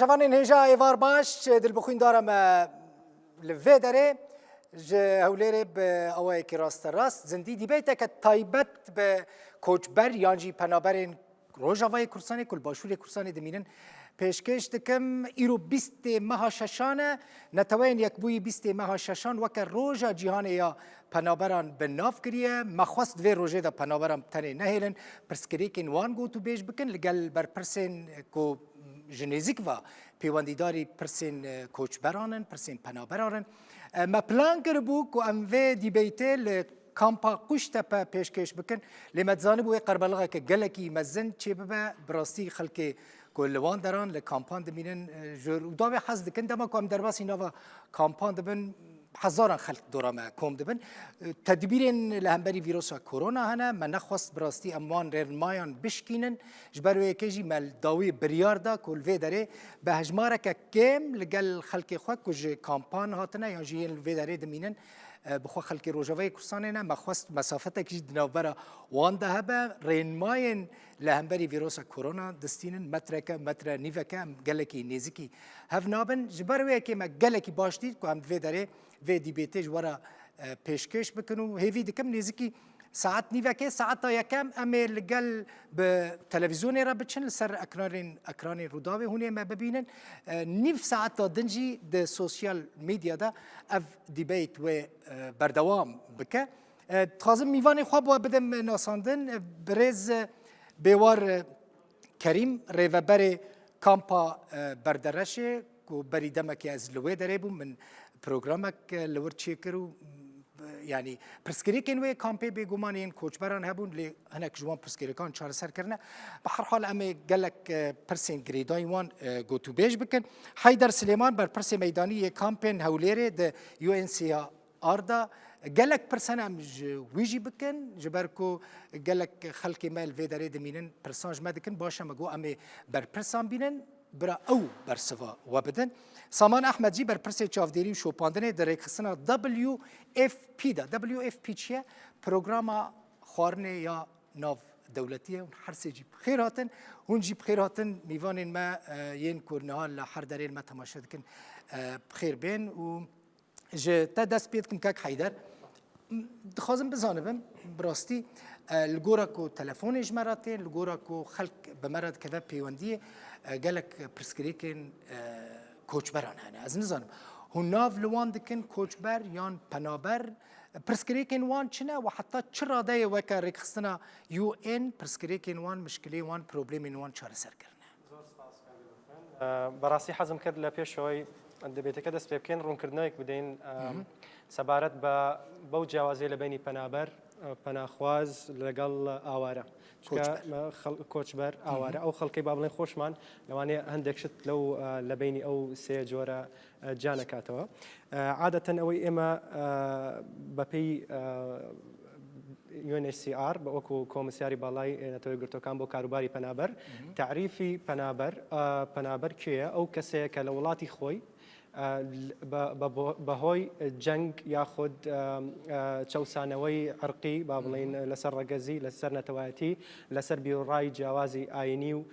Şevanên hêja êvar baş dilbixwîn dara me li vê derê ji Hewlêrê bi awayekî rasterast zindî dîbeyteke taybet bi koçber yan jî penaberên Rojavayê Kurdistanê ku li Başûrê Kurdistanê dimînin pêşkêş dikim. Îro bîstê meha şeşan e. Neteweyên Yekbûyî bîstê meha şeşan weke Roja Cîhanê ya Penaberan bi nav kiriye. Me xwest di vê rojê de penaberan tenê nehêlin, pirsgirêkên wan gotûbêj bikin li gel berpirsên ku ji nêzîk ve pêwendîdarî pirsên koçberan in, pirsên penaberan in. Me plan kiribû ku em vê dîbeytê li kampa Quştepe pêşkêş bikin, lê me dizanibû wê qerbelixeke gelekî mezin çêbibe. Bi rastî xelkê ku li wan deran li kampan dimînin ji Rûdawê hez dikin. Dema ku em derbasî nava kampan dibin hezaran xelk dora me kom dibin. Tedbîrên li hemberî vîrusa korona hene. Me nexwest bi rastî em wan rênmayan bişkînin. Ji ber wê yekê jî me li dawiyê biryar da ku li vê derê bi hejmareke kêm li gel xelkê xwe ku ji kampan hatine yan jî yên li vê derê dimînin bi xwe xelkê Rojavayê Kurdistanê ne. Me xwest mesafetek jî di navbera wan de hebe. Rênmayên li hemberî vîrusa korona distînin metreke, metre nîveke em gelekî nêzikî hev nabin. Ji ber wê yekê me gelekî baş dît ku em di vê derê vê dîbêtê ji we re pêşkêş bikin û hêvî dikim nêzikî saet nîvekê saeta yekem em ê li gel bi televîzyonê re biçin li ser ekranên ekranên Rûdawê hûn ê me bibînin. Nîv saeta din jî di sosyal medya de ev dîbeyt wê berdewam bike. Dixwazim mîvanê xwe bi we bidim nasandin. Birêz Bêwar Kerîm rêveberê kampa Berdereşê ku berî demekê ez li wê derê bûm min programek li wir çêkir û yanî pirsgirêkên wê kampê bêguman yên koçberan hebûn lê hinek ji wan pirsgirêkan çareser kirine. Bi her hal em ê gelek pirsên girêdayî wan gotûbêj bikin. Heyder Silêman berpirsê meydanî yê kampên Hewlêrê di UNCA Arda, Gelek pirs hene em ji wî jî bikin, ji ber ku gelek xelkê me li vê derê dimînin pirsan ji me dikin, baş e me got em ê berpirsan bînin, bira ew bersiva we bidin. Saman Ehmed jî berpirsê çavdêrî û şopandinê di rêkxistina WFP de, WFP çi ye? Programa xwarinê ya nav dewletî ye. Hûn hersê jî bi xêr hatin. Hûn jî bi xêr hatin mîvanên me yên ku niha li her derê li me temaşe dikin bi xêr bên û Ji te dest pê dikim kek Heyder. Dixwazim bizanibim bi rastî li gora ku telefonê ji me re tên, li gora ku xelk bi me re dikeve pêwendiyê gelek pirsgirêkên koçberan hene. Ez nizanim hûn nav li wan dikin koçber yan penaber pirsgirêkên wan çi ne û heta çi radeyê weke rêkxistina UN pirsgirêkên wan, mişkilên wan, problemên wan çareser kirine. زۆر سپاس کاک دڵخوێن. بەڕاستی حەزم کرد لە پێشەوەی دەبێتەکە دەست پێ بکەین ڕوونکردنەوەیەک بدەین سەبارەت بە بەو جیاوازی لە بینی پەنابەر پەناخواز لەگەڵ ئاوارە کۆچبەر ئاوارە ئەو خەڵکی با بڵێن خۆشمان لەوانەیە هەندێک شت لەو لە بینی ئەو سێ جۆرە جانەکاتەوە عادەتەن ئەوەی ئێمە بەپێی UNHCR بە وەکو کۆمسیاری باڵای نەتەوە یەکگرتووەکان بۆ کاروباری پەنابەر تەعریفی پەنابەر پەنابەر کێیە ئەو کەسەیە کە لە وڵاتی خۆی بەهۆی جەنگ یاخود چەوسانەوەی عرقی با بڵین لەسەر ڕەگەزی لەسەر نەتەوایەتی لەسەر بیرڕای جیاوازی ئاینی و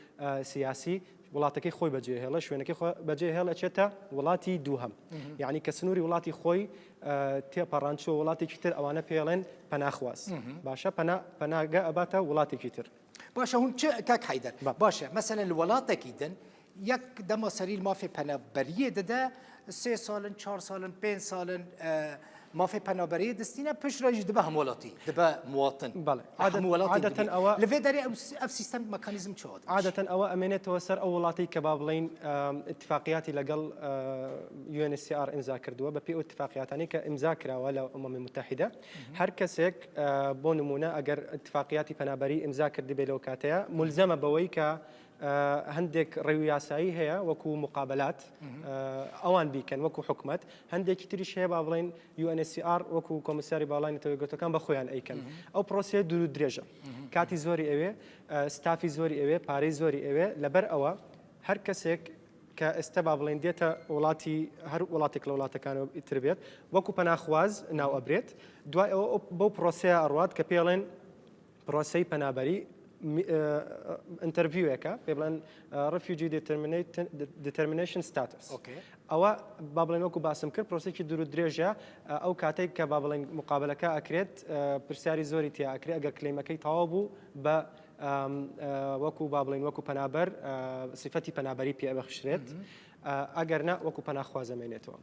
سیاسی وڵاتەکەی خۆی بەجێهێڵە شوێنەکەی خۆ بەجێهێڵ ئەچێتە وڵاتی دووهەم یعنی کە سنووری وڵاتی خۆی تێپەڕان چوە وڵاتێکی تر ئەوانە پێڵێن پەناخواز باشە پەنا پەناگە ئەباتە وڵاتێکی تر باشە هون چ کاک حیدەر باشە مەسەلەن li welatekî din yek dema serî li mafê penaberiyê dide sê sal in çar sal in pênc sal in mafê penaberiyê distîne piştre jî dibe hemwelatî dibe muwatin. Bale. Adeten ew li vê derê ev sîstem mekanîzm çawa dibe? Adeten ew emênêtەوە سەر ئەو وڵاتی کە با بڵێین اتفاقیاتی لەگەڵ UNHCR ئیمزا کردووە بە پێی ئەو اتفاقیاتانی کە ئیمزا کراوە لە ئومەمی متحدە هەر کەسێک بۆ نمونە ئەگەر اتفاقیاتی پەنابەری ئیمزا کردبێ لەو کاتەیە ملزەمە بەوەی کە هەندێک ڕێو یاسایی هەیە وەکو مقابلات ئەوان بیکەن وەکو حکومت هەندێکی تریش هەیە با بڵێن UNHCR وەکو کۆمیسیاری باڵای نەتەوە یەکگرتووەکان بە خۆیان ئەیکەن ئەو پرۆسەیە دوور و درێژە کاتی زۆری ئەوێ ستافی زۆری ئەوێ پارەی زۆری ئەوێ لەبەر ئەوە هەر کەسێک کە ئێستا با بڵێن دێتە وڵاتی هەر وڵاتێک لە وڵاتەکانەوە تر بێت وەکو پەناخواز ناو ئەبرێت دوای ئەوە بەو پرۆسەیە ئەڕوات کە پێڵێن پرۆسەی پەنابەری interview ێکە پێ بڵێن refugee determination status ئەوە با بڵێن وەکو باسم کرد پرۆسێکی دوور و درێژە ئەو کاتێک کە با بڵێن مقابلەکە ئەکرێت پرسیاری زۆری تیا ئەکرێت ئەگەر claim ەکەی تەواو بوو بە وەکو با بڵێن وەکو پەنابەر سیفەتی پەنابەری پێ ئەبەخشرێت ئەگەر نا وەکو پەناخواز ئەمێنێتەوە.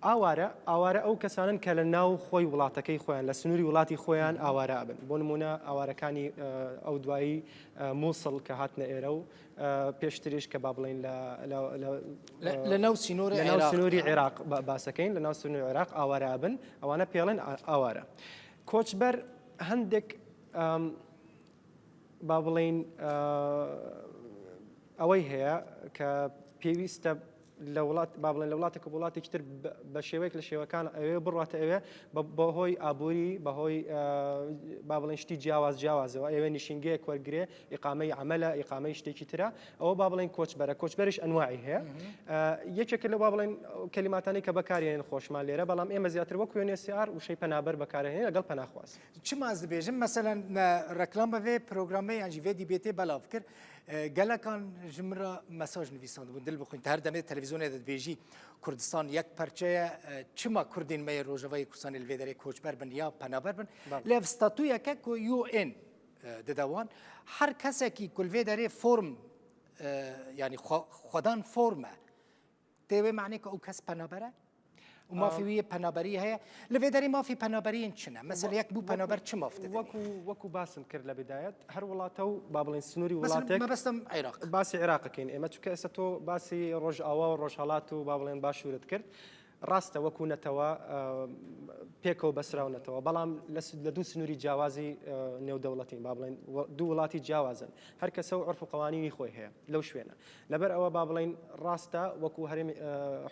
ئاوارە، ئاوارە ئەو کەسانەن کە لە ناو خۆی وڵاتەکەی خۆیان لە سنووری وڵاتی خۆیان ئاوارە ئەبن بۆ نمونە ئاوارەکانی ئەو دوایی مووسڵ کە هاتنە ئێرە و پێشتریش کە با بڵین لە ناو سنووری لە ناو سنووری عێراق باسەکەین لە ناو سنووری عێراق ئاوارە ئەبن ئەوانە پێڵێن ئاوارە. کۆچبەر هەندێک با بڵین ئەوەی هەیە کە پێویستە لە وڵات با بڵێن لە وڵاتێک بۆ وڵاتێکی تر بە شێوەیەک لە شێوەکان ئەوێ بڕاتە ئەوێ بەهۆی ئابووری بەهۆی با بڵێن شتی جیاواز جیاوازەوە ئەوێ نیشینگەیەک وەرگێ ئیقامەی عملە ئیقامەی شتێکی ترە ئەوە با بڵێن کۆچبەرە کۆچبەرش ئەنواعی هەیە یەکێکە لە با بڵێن کەلیماتانی کە بەکارێن خۆشمان لێرە بەڵام ئێمە زیاتر وەک UNHCR وشەی پەنابەر بەکارهێنین لەگەڵ پەناخواز. چما ez dibêjim meselen me reklam vê programê yan jî vê dîbêtê belav kir gelekan ji min re mesaj nivîsandibûn dil bixwîn her demê televîzyonê de dibêjî Kurdistan yek perçe ye çima Kurdên me yê Rojavayê Kurdistanê li vê derê koçber bin ya penaber bin lê ev statuyeke ku UN dide wan her kesekî ku li vê derê form yanî xwedan form e Tê wê manê ku ew kes penaber e û mafê wî yê penaberiyê heye. Li vê derê mafê penaberiyên çi ne? Mesela yek bû penaber çi maf didinê? Wekû wekû basim کرد لە بدایەت هەر وڵاتە و با بڵێن سنووری وڵاتێک مەبەستم عێراق باسی عێراقەکەین ئێمە چونکە ئێستا تۆ باسی ڕۆژئاوا و ڕۆژهەڵات و با بڵێن باشوورت کرد ڕاستە وەکو نەتەوە پێکەوە بەسراونەتەوە بەڵام لە دوو سنووری جیاوازی نێودەوڵەتین با بڵێن دوو وڵاتی جیاوازن هەر کەسە و عرف و قوانینی خۆی هەیە لەو شوێنە لەبەر ئەوە با بڵێین ڕاستە وەکو هەرێمی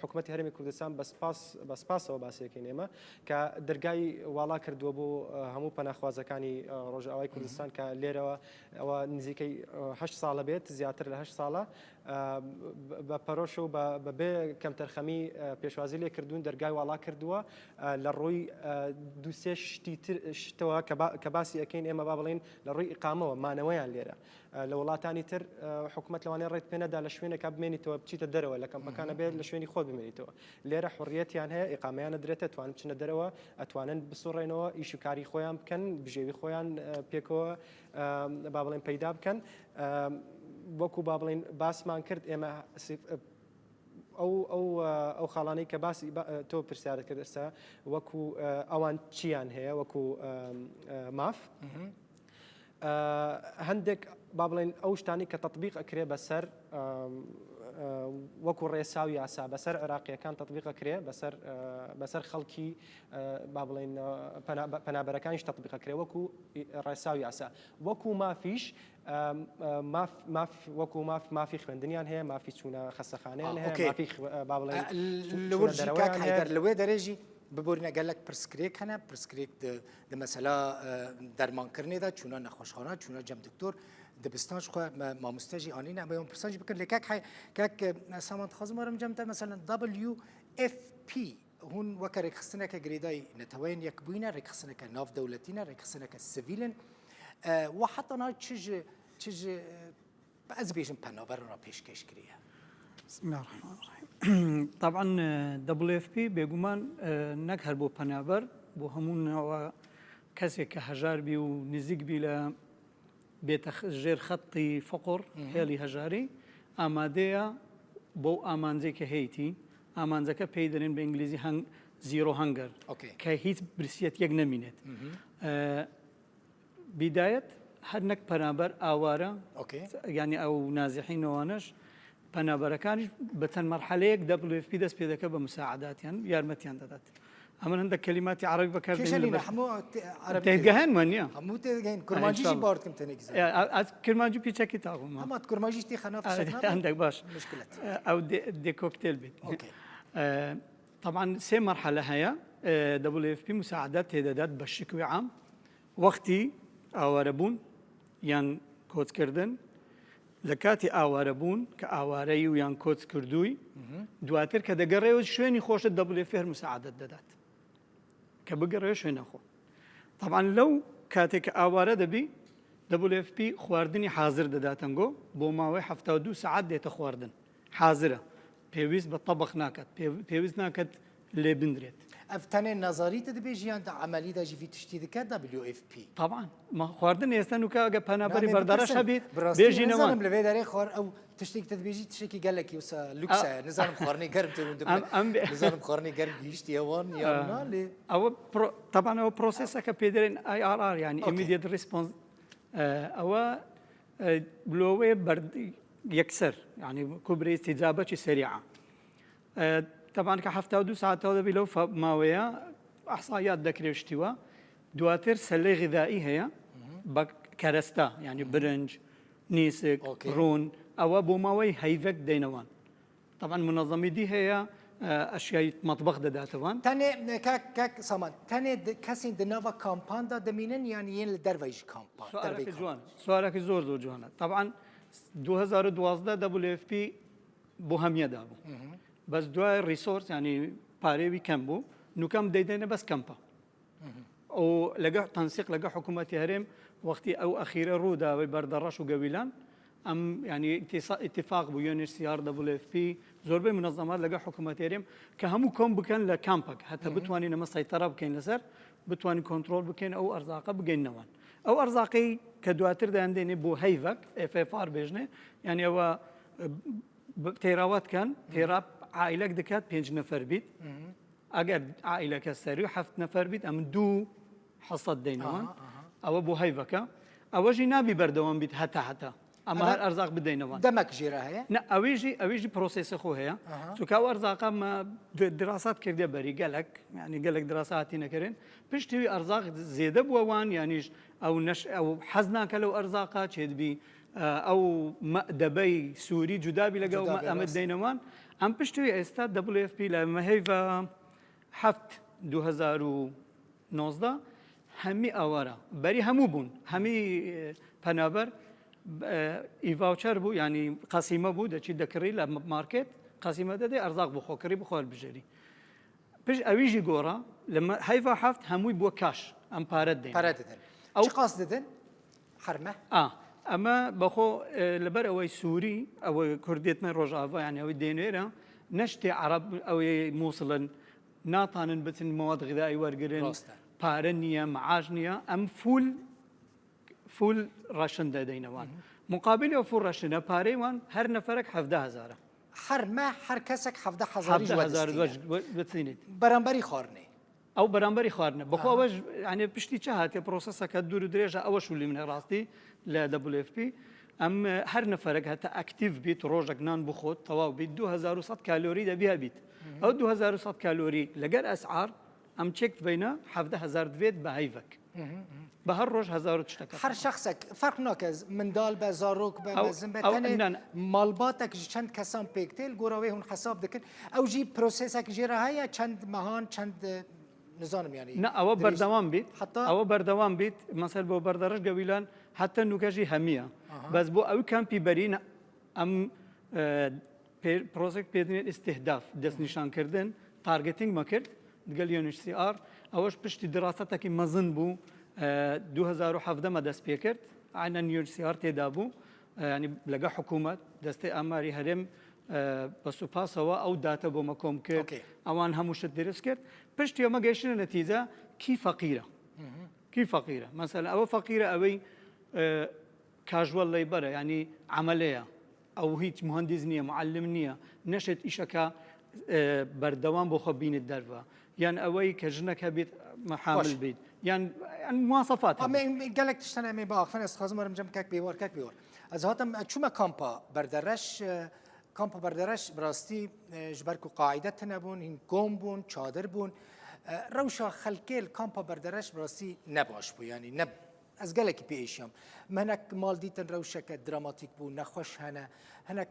حکومەتی هەرێمی کوردستان بە سپاس بە سپاسەوە باسیەکەین ئێمە کە دەرگای واڵا کردووە بۆ هەموو پەناخوازەکانی ڕۆژئاوای کوردستان کە لێرەوە ئەوە نزیکەی هەشت ساڵە بێت زیاتر لە هەشت ساڵە بە پەرۆش و بەبێ کەمتەرخەمی پێشوازی لێ کردوون دەرگای واڵا کردووە لە ڕووی دووسێ شتی تر شتەوە کە باسی ئەەکەین ئێمە با بڵین لە ڕووی ئیقامەوە مانەوەیان لێرە لە وڵاتانی تر حکومەت لەوانەیە ڕێت پێ نەدا لە شوێنێکا بمێنیتەوە بچیتە دەرەوە لە کەمپەکانە بێت لە شوێنی خۆت بمێنیتەوە لێرە حڕیەتیان هەیە ئیقامیان درێتە توان بچنە دەرەوە ئەتوانن بسوڕێنەوە ئیش و کاری خۆیان بکەن بژێوی خۆیان پێکەوە با بڵێن پەیدا بکەن وەکو با بڵێن باسمان کرد ئێمە ئەو ئەو ئەو خاڵانەی کە باسی تۆ پرسیارت کرد ئێستا وەکو ئەوان چیان هەیە وەکو ماف هەندێک با بڵێن ئەو شتانی کە تەطبیق ئەکرێ بەسەر وەکو ڕێسا و یاسا بەسەر عێراقیەکان تەطبیق ئەکرێ بەسەر بەسەر خەڵکی با بڵێن پەنابەرەکانیش تەطبیق ئەکرێ وەکو ڕێسا و یاسا وەکو مافیش ماف ماف وەکو ماف مافی خوێندنیان هەیە مافی چوونە خەسەخانەیان هەیە مافی با بڵێن لەوەرژی حیدەر لەوێ دەرێژی ببورنە گەلەک پرسکرێک هەنە پرسکرێک di mesela dermankirinê de çûna nexweşxana çûna cem doktor dibistan ji xwe mamoste jî anîne em ê pirsan jî bikin lê kek kek Saman dixwazim werim cem te mesela WFP hûn weke rêkxistineke girêdayî neteweyên yekbûyî ne rêkxistineke navdewletî ne rêkxistineke sivîl in we heta niha çi ji çi ji Ez dibêjim penaberan re pêşkêş kiriye. Bismillahirrahmanirrahim. Taban WFP bêguman nek her بۆ پەنابەر بۆ هەموو نەوە کەسێک کە هەژار بی و نزیک بی لە بێتە ژێر خەتی فقر هێڵی هەژاری ئامادەیە بۆ ئامانجێک کە هەیتی ئامانجەکە پێی دەرێن بە ئینگلیزی هەنگ zero hunger کە هیچ برسیەت یەک نەمینێت. بیدایەت هەر نەک پەنابەر ئاوارە یانی ئەو نازحین ئەوانەش پەنابەرەکانیش بە چەند مەرحەلەیەک WFP دەست پێ دەکە بە مساعداتیان یارمەتیان دەدات ئەمن هەندێک کەلیماتی عەرەبی بەکار تێگەهێن وە نییە هەموو تێگەین کرمانجیشی باوەڕکم تەنێک ئەز کرمانجی پیچەکی تاغم هەما کرمانجیش تێ خەناف هەندێک باش مشکلت ئەو دێ کۆکتێل بێت طبعا سێ مەرحەلە هەیە WFP مساعدات تێدەدات بە شکوی عام وەختی ئاوارەبوون یان کۆچکردن، لە کاتی ئاوارەبوون کە ئاوارەی و یان کۆچ کردووی دواتر کە دەگەڕێەوە شوێنی خۆشت دەبلێ فێر مساعدت دەدات کە بگەڕێ شوێنە خۆ طبعا لەو کاتێک کە ئاوارە دەبی WFP خواردنی حازر دەداتەنگۆ بۆ ماوەی 72 سەعات دێتە خواردن حازرە پێویست بە تەبخ ناکات پێویست ناکات لێ بندرێت. ئەڤ تەنێ نەزەری تە دبێژی یان دە عەمەلی دا ژی ڤی تشتی دکە WFP؟ تەبعەن ما خواردن ئێستا نوکە ئەگە پەنابەری نامێ بەردەڕەش بپرسم هەبیت بڕاستی بێژی نەوان. نزانم لە ڤێ دەرێ خوار ئەو تشتێک تە دبێژی تشتێکی گەلەکی وسا لوکسە نزانم خواردنی گەرم تێ ون ئەم دبنە ئەم نزانم خواردنی گەرم گەیشتیە وان یان نا لێ ئەوە پرۆ تەبعەن ئەوە پرۆسێسەکە پێ دەرێن IRR یانی ئۆکەی. immediate response ئەوە بلۆوەیە بەرد یەکسەر یانی کوبری استجابەکی سەریعە تەبعەن کە 72 ساعتەوە دەبی لەو ماوەیە ئەحسایات دەکرێ شتیوە دواتر سەلەی غذایی هەیە بە کەرەستە یعنی برنج نیسک ڕون ئەوە بۆ ماوەی هەیڤەک دەینەوان طبعا منظمی دی هەیە ئەشیای مەطبخ دەداتەوان تەنێ کاک کاک سامان تەنێ کەسین دناوە کامپاندا دەمینن یان یەن لە دەرڤەیش کامپان سوالەکە جوان سوالەکە زۆر زۆر جوانە طبعا 2012 WFP بۆ هەمیە دابوو بەس دوای resource ینی پارێوی کەم بوو نوکەم دەیدەنە بەس کەمپە ئەو لەگە تەنسیق لەگە حکوومەتی هەرێم وەختی ئەو ئەخیرە ڕووداوی بەردەڕەش و گەویلان ئەم ینی اتفاق بوو UNHCR WFP زۆربەی منەظەمات لەگە حکوومەت هەرێم کە هەموو کۆم بکەن لە کامپەک هەتا بتوانین ئەمە سەیتەرە بکەین لەسەر بتوانین کۆنترۆل بکەین ئەو ئەرزاقە بگەینەوەن ئەو ئەرزاقەی کە دواتر دەیاندێنێ بۆ هەیڤەک FFR بێژنێ یعنی ئەوە تێراوات کەن تێرا عائلەک دەکات پێنج نەفەر بیت ئەگەر عائلەکە سەری و هەفت نەفەر بیت ئەم دوو حەسەد دەینەوە ئەوە بۆ هەیڤەکە ئەوەژی نابی بەردەوام بیت هەتا هەتا ئەمە هەر ئەرزاق بدەینەوە دەمەک ژێرە هەیە نە ئەویژی ئەویژی پرۆسێسە خۆ هەیە چونکە ئەو ئەرزاقە مە دراسات کردێ بەری گەلک یعنی گەلک دراساتی نەکردن پشتیوی ئەرزاق زێدە بووە وان یانیش ئەو نەش ئەو حەز ناکە لەو ئەرزاقا چێدبی ئەو مەئدەبەی سووری جودابی لەگەڵ ئەمە دەینەوان ئەم پشتوی ئێستا WFP لە مەهەیڤە هەفت 2019 هەمی ئاوارە بەری هەموو بوون هەمی پەنابەر e-voucher بوو ینی قەسیمە بوو دەچی دەکڕی لە مارکێت قەسیمە دەدەی ئەرزاق بخۆ کڕی بخۆر بژێری پش ئەویژی گۆڕا لە هەیڤا هەفت هەمووی بووە کاش ئەم پارە دەین پارە دەدەن ئەو قاس دەدەن حەرمە؟ ئا ئەمە بەخۆ لەبەر ئەوەی سووری ئەوە کوردێتمە ڕۆژاڤا یان ئەوەی دێنێرە نەشتێ عەرەب ئەوەی مووسڵن ناتانن بچن مواد غذایی وەرگرن پارە نییە معاش نییە ئەم full full ration دەدەینەوان مقابل ئەو full ration ە پارەی وان هەر نەفەرەک حەڤدە هەزارە هەر مە هەر کەسێک حەڤدە هەزاریش هەزار وەدەستینێت بەرامبەری خواردنێ ئەو بەرامبەری خواردنە بەخۆ ئەوەش یانێ پشتی چ هاتێ پرۆسەسەکە دوور و درێژە ئەوەش و لی منە ڕاستی لە WFP ئەم هەر نەفەرەک هەتا active بیت ڕۆژێک نان بخۆت تەواو بیت 2100 کالۆری دەبی هەبیت ئەو 2100 کالۆری لەگەر ئەسعار ئەم چێک بینە 17000 دەبێت بە هەیڤەک بە هەر ڕۆژ هەزار و شتەکە هەر شخصێک فەرق ناکە منداڵ بە زارۆک بە مەزن بە تەنێ ماڵباتێک ji چەند کەسان پێک تێ li گۆرا wê hûn حساب دکن ئەو ژی پرۆسێسێک ژێرە هەیە چەند مەهان چەند نزانم یانی نا ئەوە بەردەوام بیت ئەوە بەردەوام بیت مەسەل بۆ بەردەڕش گەویلان حتا نوکەژی هەمیە بەس بۆ ئەو کەمپی بەرین ئەم پرۆسێک پێدرێت استهداف دەستنیشانکردن targeting مە کرد دگەل UNHCR ئەوەش پشتی دراسەتێکی مەزن بوو 2017 مە دەست پێ کرد ئاینەن UNHCR تێدا بوو ینی لەگە حکوومەت دەستەی ئاماری هەرێم بە سوپاسەوە ئەو داتە بۆ مە کۆم کرد ئەوان هەموو شت درست کرد پشتی ئەمە گەیشتنە نەتیجە کی فەقیرە کی فەقیرە مەسەلەن ئەوە فەقیرە ئەوەی casual labor ە ینی عملەیە ئەو هیچ مهندس نییە معلم نییە نەشێت ئیشەکە بەردەوام بۆ خۆ بینت دەرڤە یان ئەوەی کە ژنەک هەبێت حامل بیت یان مواصفات گەلێک تشتن ئەمێ باخن ئەس خازم وەرم جەم کاک بێوار کاک بێوار ئەز هاتم چوومە کامپا بەردەرەش کامپا بەردەرەش بڕاستی ji ber ku قاعدە tune bûn hîn kom bûn çadir bûn rewşa xelkê li kampa berdereş bi rastî ne baş bû yanî ne Ez gelekî pê êşiyam. Min hinek mal dîtin rewşeke dramatîk bû, nexweş hene, hinek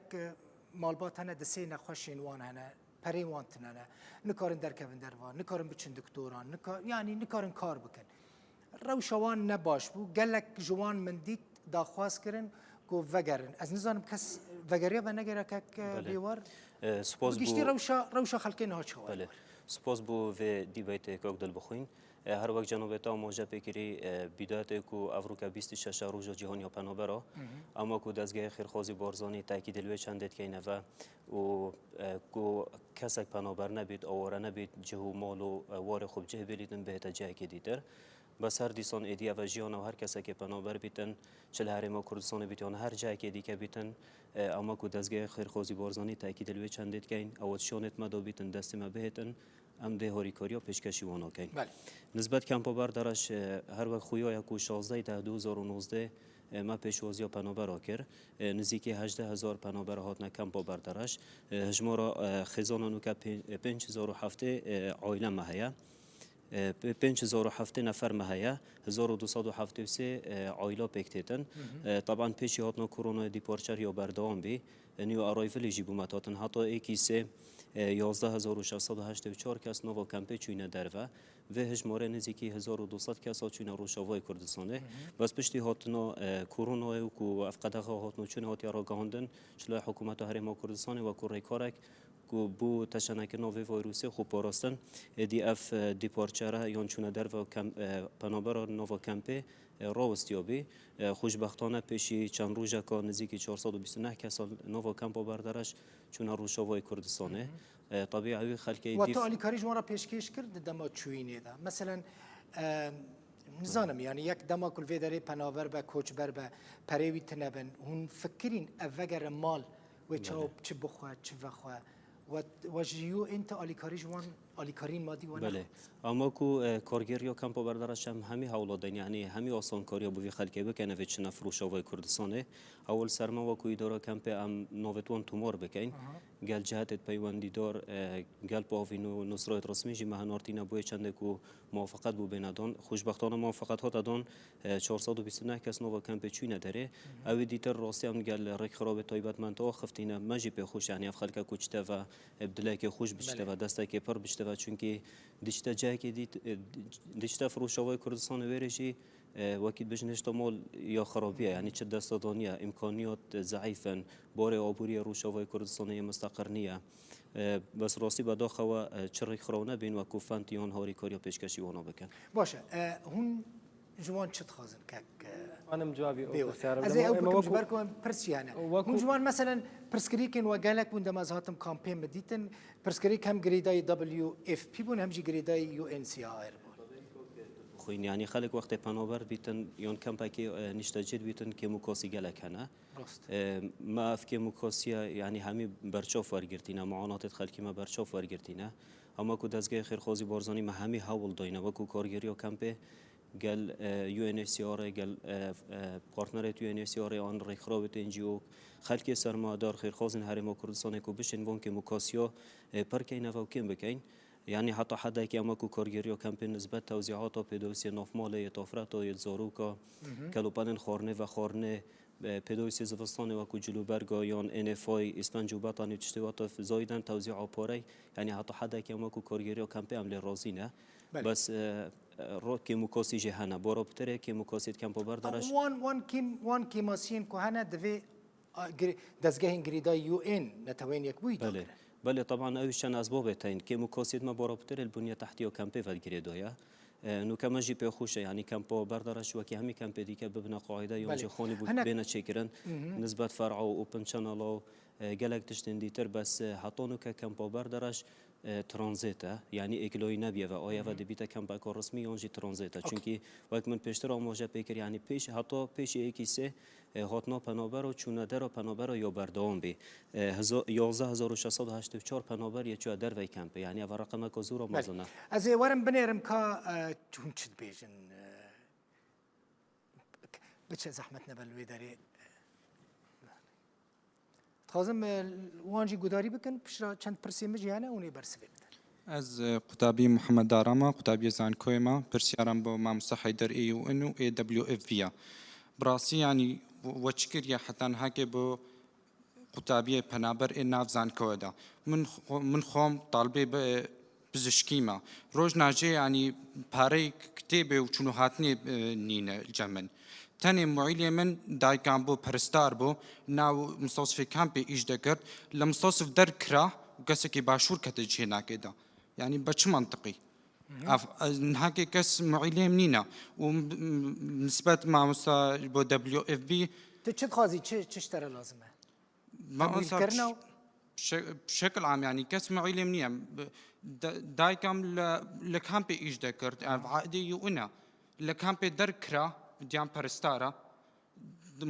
malbat hene di sê nexweşên wan hene, perên wan tune ne, nikarin derkevin derva, nikarin biçin diktoran, yanî nikarin kar bikin. Rewşa wan ne baş bû, gelek ji wan min dît daxwaz kirin ku vegerin. Ez nizanim kes vegeriya venegeriya kek Bêwar? Spas Bi giştî rewşa rewşa xelkê niha çawa ye? Spas bo vê dîbeytê kak Dilbixwîn. هەر وەک جەنابێ تە ئاماژە پێ کری بیدایەتێ کو ئەڤروکە 26 ڕوژە جیهانیا پەنابەرە ئەم وەکو دەزگای خێرخوازی بارزانی تاکید لوێ چەندێت کەینەڤە و کو کەسێک پەنابەر نەبیت ئاوارە نەبیت جه و ماڵ و وارێ خو بجه بێلیتن بهێتە جهێکی دیتر بەس هەر دیسان ئێدی ئەڤە ژیانە و هەر کەسێکی پەنابەر بیتن چ لە هەرێما کوردستانی بیت یان هەر جایەکی دیکە بیتن ئەم وەکو دەزگای خێرخوازی بارزانی تاکید لوێ چەندێت کەین ئەوە شۆنێت مەدا بیتن دەستێ مە بهێتن ئەم دێ هاریکاریا پێشکەشی وان ناکەین. نسبەت کەمپا بەردەرەش هەر وەک خویایە کو 16 دە 2019 مە پێشوازیا پەنابەرا کرد نزیکی 18 هزار پەنابەر هاتنە کەمپا بەردەرەش هەژمارە خێزانە نوکە 5070 عایلە مە هەیە 5070 نەفەر مە هەیە 1273 عایلە پێک تێتن طبعا پێشی هاتنە کۆرۆنای departure یا بەردەوام بی new arrival ی ژی بوومە تاتن هەتا یەکی سێ 11684 کەس ناڤا کەمپێ چوینە دەرڤە ڤێ هژمارێ نزیکی 1200 کەسا چوینە ڕۆژاڤای کوردستانێ بەس پشتی هاتنا کۆرۆنایێ و کو ئەف قەدەغە هاتن و چوین هاتیە ڕاگەهاندن چلای حکوومەتا هەرێما کوردستانێ وەکو ڕێکارێک کو بۆ تەشەنەکردنا ڤێ ڤایروسێ خو پاراستن ئێدی ئەف departure ە یان چوونە دەرڤە پەنابەرا ناڤا کەمپێ ڕاوستیابی. خوشبەختانە پێشی چەند ڕوژەکە نزیکی 429 کەس ناڤا کەمپا بەردەرەش چوونە ڕوژاڤای کوردستانێ. تەبی ئەوی خەلکەی وە تو ئالیکاری ji wan re pêşkêş kir di dema çûyînê de. Meselen nizanim yanî yek dema ku li vê derê penaber be, koçber be, perê wî tune bin, hûn fikirîn ev vegere mal wê çawa çi bixwe, çi vexwe. We ji UN te alîkarî ji wan alîkariyên madî we Belê. Ama ku kargeriya kampa Berdereş em hemî hewla deyn yanî hemî asankariya bo vî xelkê bike nevê çine Rojavayê Kurdistanê. Ewil ser me wekû îdara kampê em navê wan tomar bikeyn. Gel cihetê peywendîdar gel pavîn û nusrayê resmî jî me hinartîne boyê çendê ku muwafeqet bû bêne dan. Xweşbextane muwafeqet hate dan 429 kes nava kampê çûyne derê. Ewê dîtir rastî em gel rêkxirabê taybetmend axivtîne me jî pê xweş yanî ev xelke ku çite ve bi dilekê xweş biçite ve destekê pir biçite ve çunkî diçite cihekê dît diçite Rojavayê Kurdistanê wêrê jî wekî dibêjin hêşta mal ya xirabî ye yanî çi desta daniye îmkaniyat zeîf in barê aboriyê Rojavayê Kurdistanê yê misteqir niye. Bes rastî bedaxewe çi rêkxiraw nebîn wekû fend yan harîkariya pêşkeşî wana bikin. Baş e hûn ji wan çi dixwazin kek Anim cevabî ew pirsyara Ez ê ew bikim ji ber ku em pirs jî hene. Hûn ji wan meselen pirsgirêkên we gelek bûn dema ez hatim kampê min dîtin pirsgirêk hem girêdayî WFP bûn hem jî girêdayî UNHCR bûn. Xwîn yanî xelk wextê penaber bîtin yan kampekê nîştecî dibîtin kêm û kasî gelek hene. Rast. Me ev kêm û kasiye yanî hemî berçav wergirtîne, muanatê xelkî me berçav wergirtîne. Hema ku dezgehê xêrxwazî Barzanî me hemî hewl dayne wekû kargeriya kampê gel UNHCR gel partnerê UNHCR an rêkxirawê NGO xelkê sermayedar xêrxwazên Herêma Kurdistanê ku bişên van kêm û kasiya pir keyne ve û kêm bikeyn. Yanî heta hedekê em wekû kargeriya kampê nisbet tewzîata pêdawîstiyê navmalê yê tafreta yê zaroka kelûpelên xwarinê vexwarinê pêdawîstiyê zivistanê wekû cilûberga yan NFI îspenc û betanî û tiştê wate zayîden tewzîa parey yanî heta hedekê em wekû kargeriya kampê em lê razî ne. Bes kêm û kasî jî hene. Bara pitirê kêm û kasî di kampa Berdereş. Wan wan kêm wan kêmasiyên ku hene divê dezgehên girêdayî UN, Neteweyên Yekbûyî dagirin. Belê, teban ew jî çend esbabê teyên. Kêm û kasî di me bara pitirê li bunya tehtî ya kampê ve girêdaye. Nûke me jî pê xweş e yanî kampa Berdereş wekî hemî kampê dîke bibine qaîde yan jî xanî bo bêne çêkirin. Nisbet fer'a û open channel a û gelek tiştên dîtir bes heta nûke kampa Berdereş Tranzêt e yanî êkloyî nebîye ve aye ve dibîte kempeka resmî yan jî tranzêt e. Çunkî wek min pêştir amaje pê kir yanî pêş heta pêşî êkî sê hatina penaber û çûne dera penabera ya berdewam bî. 11684 penaber yê çûye dervey kempê yanî ev reqemeka zor a mezin e. Ez ê werim binêrim ka hûn çi dibêjin. Biçe zehmet nebe li wê derê. Dixwazim wan jî guhdarî bikin, piştre çend pirsên min jî hene hûn ê bersivê bidin. Ez qutabî Muhammed Dara me, qutabiyê zankoyê me, pirsyaran bo mamoste Heyder AUN û AWFV ye. Bi rastî yanî we çi kiriye heta nihakê bo qutabiyê penaber ê nav zankoyê de. Min min xwem talibê pizişkî me. Roj najê yanî pareyê kitêbê û çûnûhatinê nîne li cem min. Tenê muîlê min dayika min bû peristar bû nav mistewsifê kampê îş dikir. Li mistewsif derkira û kesekî başûr kete cihê nakê de. Yanî bi çi mantiqî? نهاکێ کەس معیلێم نینە و نسبەت مامۆستا بۆ WFB تو چ دخوازی چ چ شتەرە لازمە تەمویلکردنە و بشكل عام يعني کەس معیلێم نییە دایکم لە کامپێ ئیش دەکرد عادی یوئنە لە کامپێ دەرکرا دیان پەرستارە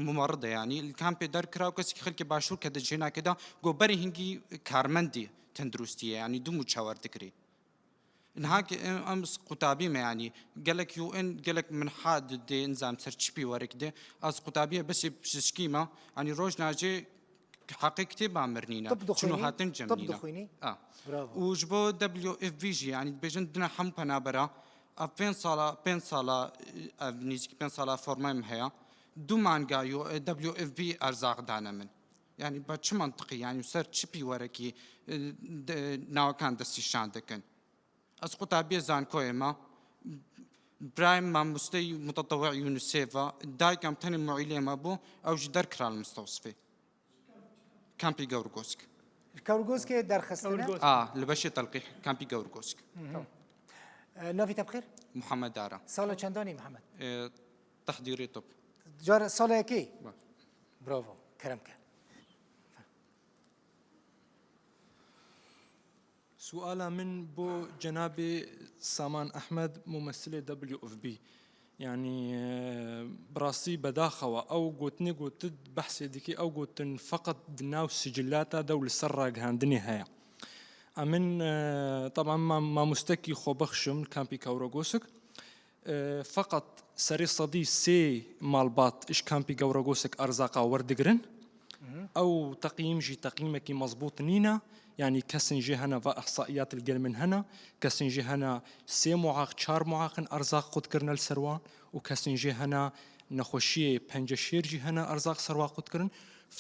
ممەڕدە ینی کامپێ دەرکرا و کەسی خەلکی باشوور کە دەجێناکەدا گۆبەری هینگی کارمەندی تەندروستیە ینی دوو موچە وەردگری نها ئەم قوتابیمە ینی گەلک یوئن گەلک من حاد دێ نزام سەر چ پیوەرێک دێ ئەس قوتابیە بەسی پزیشکیمە ینی ڕۆژ ناجێ حەقی کتێبا مرنینە طب چون دخوێنی؟ هاتن طب جەمنینە دخوێنی؟ ئا. برافو. و ji bo WFV jî yanî dibêjin dina hemû penabera ev pênc sala pênc sala ev nêzîkî pênc sala formay min heye du manga WFV erzaq dane min yanî بە چ منطقی yanî ser çi pîwerekî ناوەکان دەستیشان دەکەن ئەس قوتابیە زانکۆیە مە برایم مامۆستەی متطوع یونسێڤە دایکم تەنێ معیلێمە بوو ئەو ژی دەرکرا لە مستەوسفێ کامپی گەورگۆسک کەورگۆسکێ دەرخستنە ئا لە بەشێ تەلقیح کامپی گەورگۆسک ناوی تە بخێر محەممەد دارا ساڵە چەندانی محەممەد تحضیری طب جارە ساڵەکەی برافۆ کەرم کە سوئالا من بۆ جەنابێ سامان ئەحمەد مومەسلێ WFB یعنی بڕاستی بەداخەوە ئەو گوتنی گوتت بەحسێ دیکەی ئەو گوتن فقط دناو سجلاتا دە و لەسەر ڕاگەهاندنی هەیە ئەمن طبعا مامۆستەکی خۆبەخشم کامپی کەورەگۆسک فقط سەرێ سەدی سێ ماڵبات ئش کامپی گەورەگۆسک ئەرزاقا وەردگرن ئەو تەقییم ژی تەقییمەکی مەزبوط نینە یعنی کەسن ژێ هەنە و ئەحسائیات الگەل من هەنە کەسن ژێ هەنە سێ معاق چار معاقن ئەرزاق قوتکردنە سەروان و کەسن ژێ هەنە نەخۆشیە پەنجە شێرجی هەنە ئەرزاق سەروا قوتکردن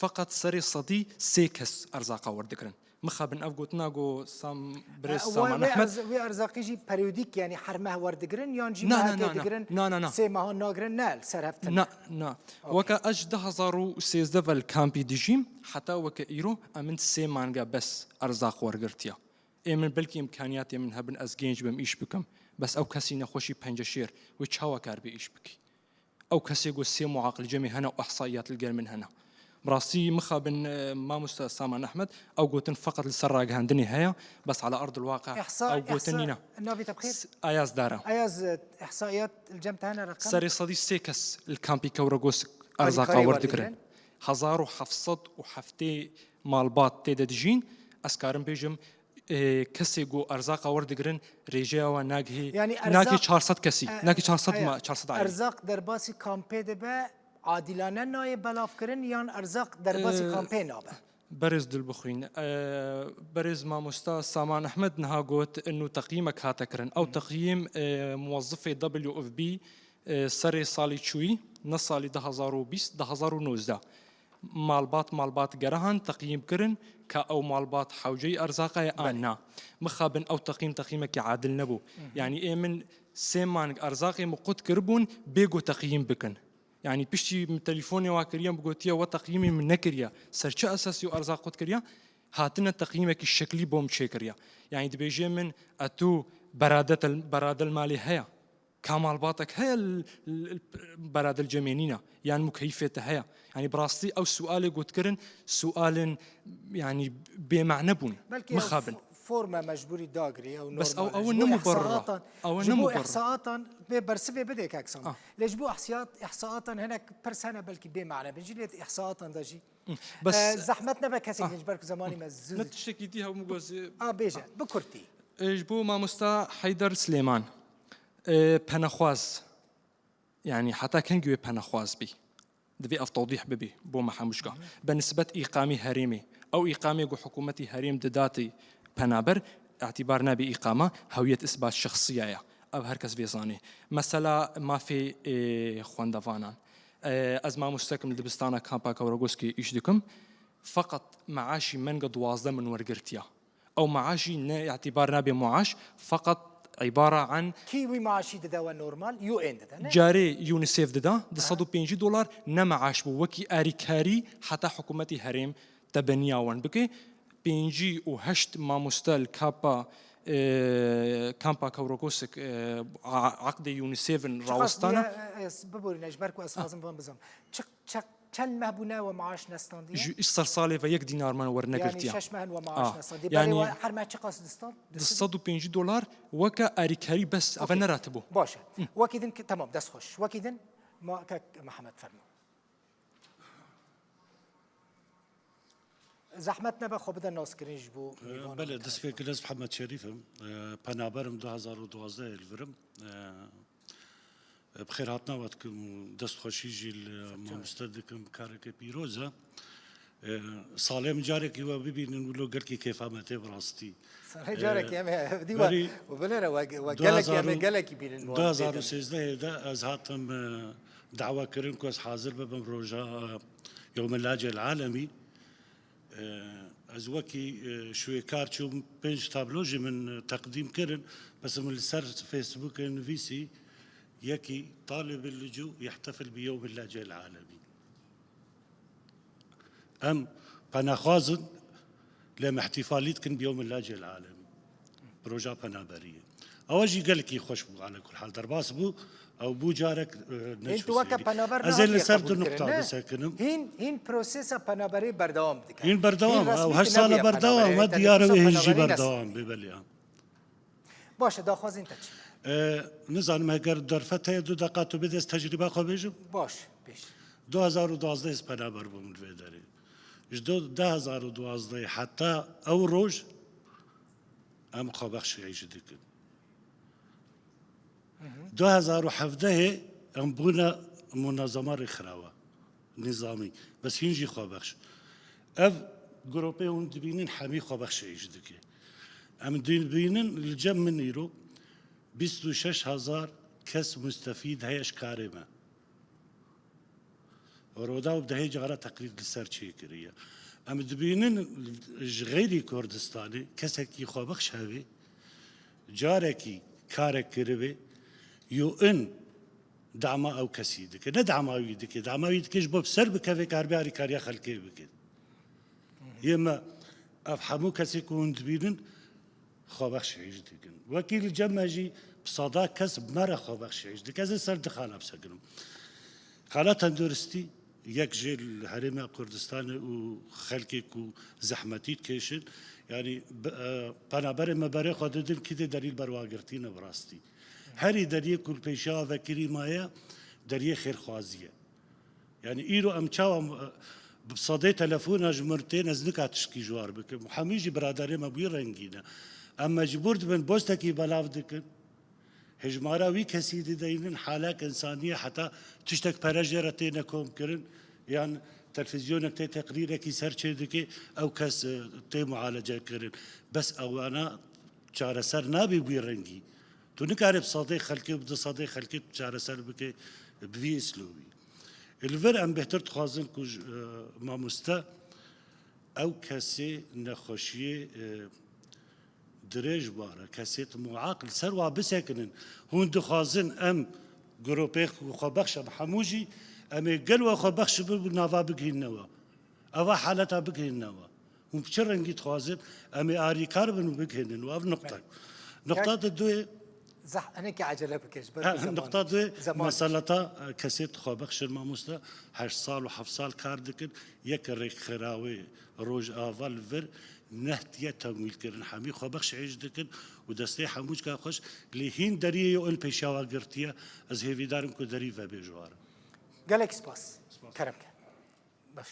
فقط سەرێ سەدی سێ کەس ئەرزاقا وەردگرن مخابن ئەو گوتنا گۆ سام برێز سامان ئەحمەد وێ ئەرزاقیژی پەریۆدیک یعنی هەر مەه وەردگرن یان ژی نا، نا، مەهەکێ نا، نا. دگرن نا، نا، نا. سێ مەها ناگرن نە سەر هەفتن نا نا وەکە ئەش 2013 ڤەل کامپی دژیم حتا وەکە ئیرۆ ئەمن سێ مانگە بەس ئەرزاق وەرگرتیە ئێ من بەلکی ئیمکانیاتێ من هەبن ئەس گەنج بم ئیش بکەم بەس ئەو کەسی نەخۆشی پەنجەشێر و چاوە کار بێ ئیش بکی ئەو کەسێک گو سێ معاقل جەمی هەنە و ئەحسائیات الگەل من هەنە بڕاستی مخابن مامۆستا سامان ئەحمەد ئەو گوتن فقط لەسەر ڕاگەهاندنی هەیە بەس على أرض الواقع إحصاء ئەو گوتن إحصاء نینە ناوی تە بخێر ئایاز دارە ئەیاز إحصائيات الجەمت هەنە رقم سەرێ سەدی سێ کەس لە کامپی کەورەگۆسک ئەرزاقا ئالیکاری وەردگرن وەردگرن. 1770 ماڵبات تێدە دژین ئەسکارم بێژم کەسێک گو ئەرزاقا وەردگرن رێژەیەوە ناگهی یعنی ناگهی ئەرزاق 400 کەسی ناگهی 400 ئەیا، ما 400 عائلە. ئەرزاق دەرباسی کامپێ دەبێ عادیلانە نایە بەلاافکردن یان ئەرزاق دەرباسی کامپێ نابە بەرێز دل بخوین بەرێز مامۆستا سامان ئەحمەد نها گوت ئەنو تەقیمەک هاتەکردن ئەو تەقییم موظفێ WFB سەرێ ساڵی چووی نە ساڵی 2020 2019 ماڵبات ماڵبات گەرەهان تەقییم کردن کە ئەو ماڵبات حوجەی ئەرزاقایە ئان نا مخابن ئەو تەقیم تەقیمەکی عادل نەبوو یعنی ئێ من سێ مانگ ئەرزاقی مقوت کردبوون بێگۆ تەقییم بکەن یعنی پشتی من تەلیفۆنی وا کردیم بگوتیە وە تەقییمی من نەکردە سەر چه ئەساسی و ئەرزاق قوت کردە هاتنە تەقییمێکی شکلی بۆم چێ کردە یعنی دەبێژێ من ئەتوو بەرادەتە بەرادەل مالی هەیە کاماڵباتێک هەیە بەرادل جەمێنینە یان مکەیفێتە هەیە یعنی بڕاستی ئەو سوالێ گوتکردن سوالن یعنی بێمعنە بوون بەلکی ئەو مخابن فۆرمە مەجبوری داگری ئەو بەس ئەو نۆرمالە. ئەوە ji bo نەموبەڕڕە. ئیحساءاتان- ئەوە ji bo نەموبەڕڕە. ئیحساءاتان بێ بەرسڤێ بدێ کاکسان آه. لێ ji bo ئیحساءات ئیحساءاتان هەنێک پرس هەنە بەلکی بێمعنە بن ژی لێت ئیحساءاتان دەژی بەس زەحمەت نەبە کەسێک ji بەر زمانی مە زوو نە تشتێکی دی هەموو گۆزێ ئا بێژە بکورتی ji بۆ مامۆستا حەیدەر سلێمان پەنەخواز یعنی حتا کەنگوێ پەنەخواز بی دەبێ ئەف تەوضیح ببی بۆ مەحەموشکا بە نسبەت ئیقامی هەرێمی ئەو ئیقامێک و حکوومەتی هەرێم دەداتی پەنابەر اعتبار نابێ ئیقامە هەویەت ئیسبات شخصیایە ئەو هەر کەس بێزانێ مەسەلا مافێ خوێندەوانان ئەز مامۆستەکم لە دبستانە کامپا کەورەگۆسکی ئیش دکم فقط معاشی منگە 12 من وەرگرتیە ئەو معاشی نە اعتبار نابێ معاش فقط عبارة عن کی وی معاشی دەدەوە نۆرمال یو ئێن دەدە نە؟ جارێ یونیسێف دەدا 250 دلار نەمەعاش بوو وەکی ئاریکاری حتا حکوومەتی هەرێم تەبەنیاوان بکەی 58 مامۆستا لە کاپا Kampa Kewrokosik عەقدê یونیسێفن rawestane. Biborîne ji ber ku ez dixwazim van bizam. Çi çend meh bûne we maaş nestandiye? Ji îş sersalê ve yek dînar me wernegirtiye. Yanî şeş meh in we maaş nestandiye. Berê we her meh çi qas distand? 250 dolar weke arîkarî bes eve neratibû. Baş e. Wekî din temam dest xweş. Wekî din ma kek Mihemed fermo. Zehmet nebe xwe bide naskirin ji bo mêvanan. Belê dest pê kir ez Mihemed Şerîf im. Penaberim 2012 li vir im. Bi xêr hatina we dikim û dest xweşî jî li mamoste dikim kareke pîroz e. Salê min carekî we bibînin wilo gelkî kêfa me tê bi rastî. Salê carekî em ê dî we bilêre we gelekî em ê gelekî bînin. 2013 de ez hatim Dawa kirin ku ez hazir bibim roja Yewm Lace El Alemî. Ez wekî şûyekar çûm pênc tablo jî min teqdîm kirin. Bes min li ser Facebookê nivîsî yekî talib licû yehtefil bi Yewm Lace El Alemî. Em penaxwaz in lê em îhtîfalî dikin bi Yewm Lace El Alemî. Roja penaberiyê. Ewa jî gelekî xweş bû ala kul hal derbas bû ew bû carek neçû weke penaber Ez ê li ser du nuqta bisekinim. Hîn hîn prosesa penaberê berdewam dike. Hîn berdewam ew her sala berdewam me diyar wê hîn jî berdewam bê belê. Baş e daxwazên te çi ne? Nizanim heger derfet heye du deqa tu bidê ez tecrîba xwe bêjim? Baş bêj. 2012 ez penaber bûm li vê derê. Ji 2012 heta ew roj Em xwebexşiyê jî dikin. 2017 em bûne munezema rêxirawa nîzamî bes hîn jî xwebexş. Ev gropê hûn dibînin hemî xwebexşiyê jî dike. Em dibînin li cem min îro 26 hezar kes mustefîd heye ji karê me. Rûdaw bi dehê cara teqlîd li ser çêkiriye. Em dibînin ji xeyrî Kurdistanê kesekî xwebexş hebe, carekî karek kiribe, UN dama ew kesî dike. Ne dama wî dike, dama wî dike ji bo bi ser bikeve karibe alîkariya xelkê bike. Yê me ev hemû kesê ku hûn dibînin xwebexş hêj dikin. Wekî li cem me jî bi sada kes bi me re xwebexş hêj dike. Ez ê ser du xala bisekinim. Xala tenduristî yek jê li Herêma Kurdistanê û xelkê ku zehmetî dikêşin yanî penaberên me berê xwe didin kî dê derî li ber wa girtî ne bi rastî. Herî deriyê ku li pêşiya vekirî maye deriyê xêrxwazî ye. Yanî îro em çawa bi sedê telefona ji min tên ez nika tiştkî ji war bikim. Hemî jî biraderê me bi wî rengî ne. Em mecbûr dibin bostekî belav dikin. Hejmara wî kesî dideynin halek insaniye heta tiştek pere jê re têne komkirin yan televîzyonek tê teqrîrekî ser çê dike ew kes tê mualecekirin. Bes ewana çareser nabî bi wî rengî. Tu nikarî bi sedê xelkê û bi du sedê xelkê tu çareser bikî bi vî îslûbî. Li vir em bêhtir dixwazin ku mamoste ew kesê nexweşiyê dirêj bare, kesê tu muaq li ser wa bisekinin. Hûn dixwazin em gropê xwebexş em hemû jî em ê gel we xwebexş bin û nava bigihînine we. Eva haleta bigihînine we. Hûn bi çi rengî dixwazin em ê alîkar bin û bigihînin û ev nuqta. Nuqta di duê Zeh hinekî ecele bike ji ber ku zeman Nuqta duê meseleta kesê dixwebexşin mamoste heşt sal û heft sal kar dikin yek rêkxirawê Rojava li vir nehtiye temwîlkirin hemî xwebexş êş dikin û destê hemûçka xweş lê hîn deriyê yo in pêşiya we girtiye ez hêvîdar im ku derî vebê ji war. Gelek spas. Kerem ke. Baş.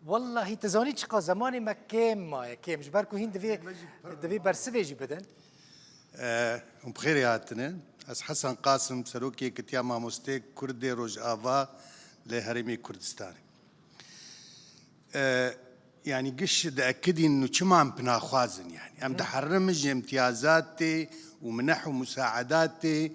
Wellahî tu zanî çiqa zemanê me kêm maye kêm ji ber ku hîn divê divê bersivê jî bidin. Hûn bi xêrê hatine. Ez Hesen Qasim, Serokê Yekitiya Mamosteyê Kurdê Rojava li Herêmê Kurdistanê. Yanî giş diekidîn û çima em pinaxwaz in yanî. Em diherim ji îmtiyazatê û mineh û musaedatê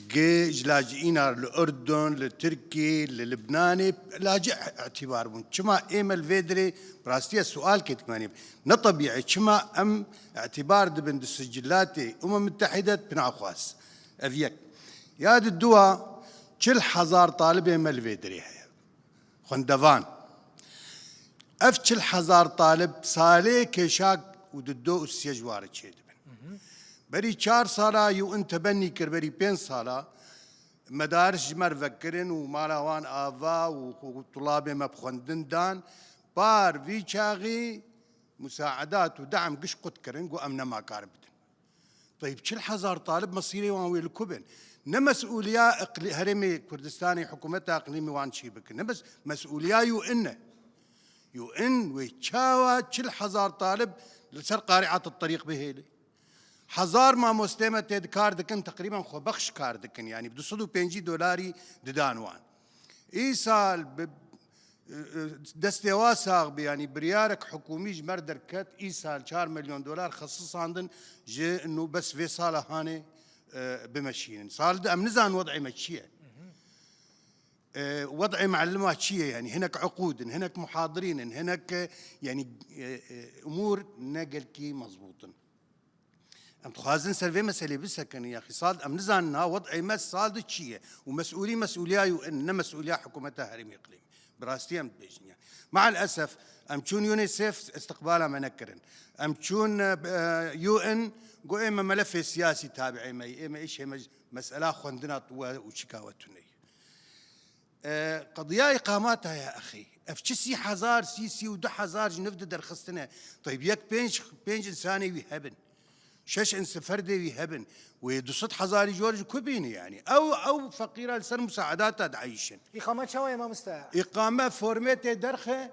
gi ji laciîna li Urdun, li Tirkiyê, li Libnanê laci îtîbar bûn. Çima ême li vê dirê bi rastî ez sual kê dikim yanî ne tebîî çima em îtîbar dibin di sicilatê Umem Mitehîde pinaxwaz. Ev yek. Ya di dua 40 hezar talibê me li vê dirê heye. Xwendevan. Ev 40 hezar talib salê kêşa. û di do û sê ji ware çêdibin. Berî çar sala UN tebenî kir berî pênc sala medaris ji me re vekirin û mala wan ava û tulabê me bi xwendin dan. Par vî çaxî musaedat û de'm giş qut kirin got em nema karin bidin. Teyib 40 hezar talib mesîrê wan wê li ku bin? Ne mesûliya herêmê Kurdistanê hikûmeta iqlîmê wan çê bikin. Ne bes mesûliya UN e. UN wê çawa 40 hezar talib li ser qari'at terîq bihêle. Hezar mamostê me tê dikar dikin teqrîben xwebexş kar dikin yanî bi 250 dolarî didan wan. Îsal bi destê wa sax bi yanî biryarek hikûmî ji mer derket îsal 4 milyon dolar xesisandin ji nû bes vê sala hanê bimeşînin. Sal de em nizanin wed'ê me çi ye. Wed'ê muellima çi ye yanî hinek uqûd in, hinek muhadirîn in, hinek yanî umûr ne gelkî mezbût in. Em dixwazin ser vê meselê bisekinin ya sal em nizanin ha wed'ê me sal de çi ye û mesûlî mesûliya UN ne mesûliya hikûmeta herêmê iqlîmê. Bi rastî em dibêjin yani. Maalesef em çûn UNICEF istiqbala me nekirin. Em çûn UN got ême melefê siyasî tabi'ê me ye, ême îşê me mesela xwendina we û çika we tune ye. Qediya îqamata ya exî. Ev çi 30 hezar, sî, 32 hezar ji niv di derxistine. Teyb yek pênc, pênc insanê wî hebin. Şeş ins ferdê wî hebin. Wê 200 hezarî ji wer ji ku bîne yanî. Ew ew feqîra li ser musaedata dieyşin. Îqame çawa ye mamoste? Îqame formê tê derxe,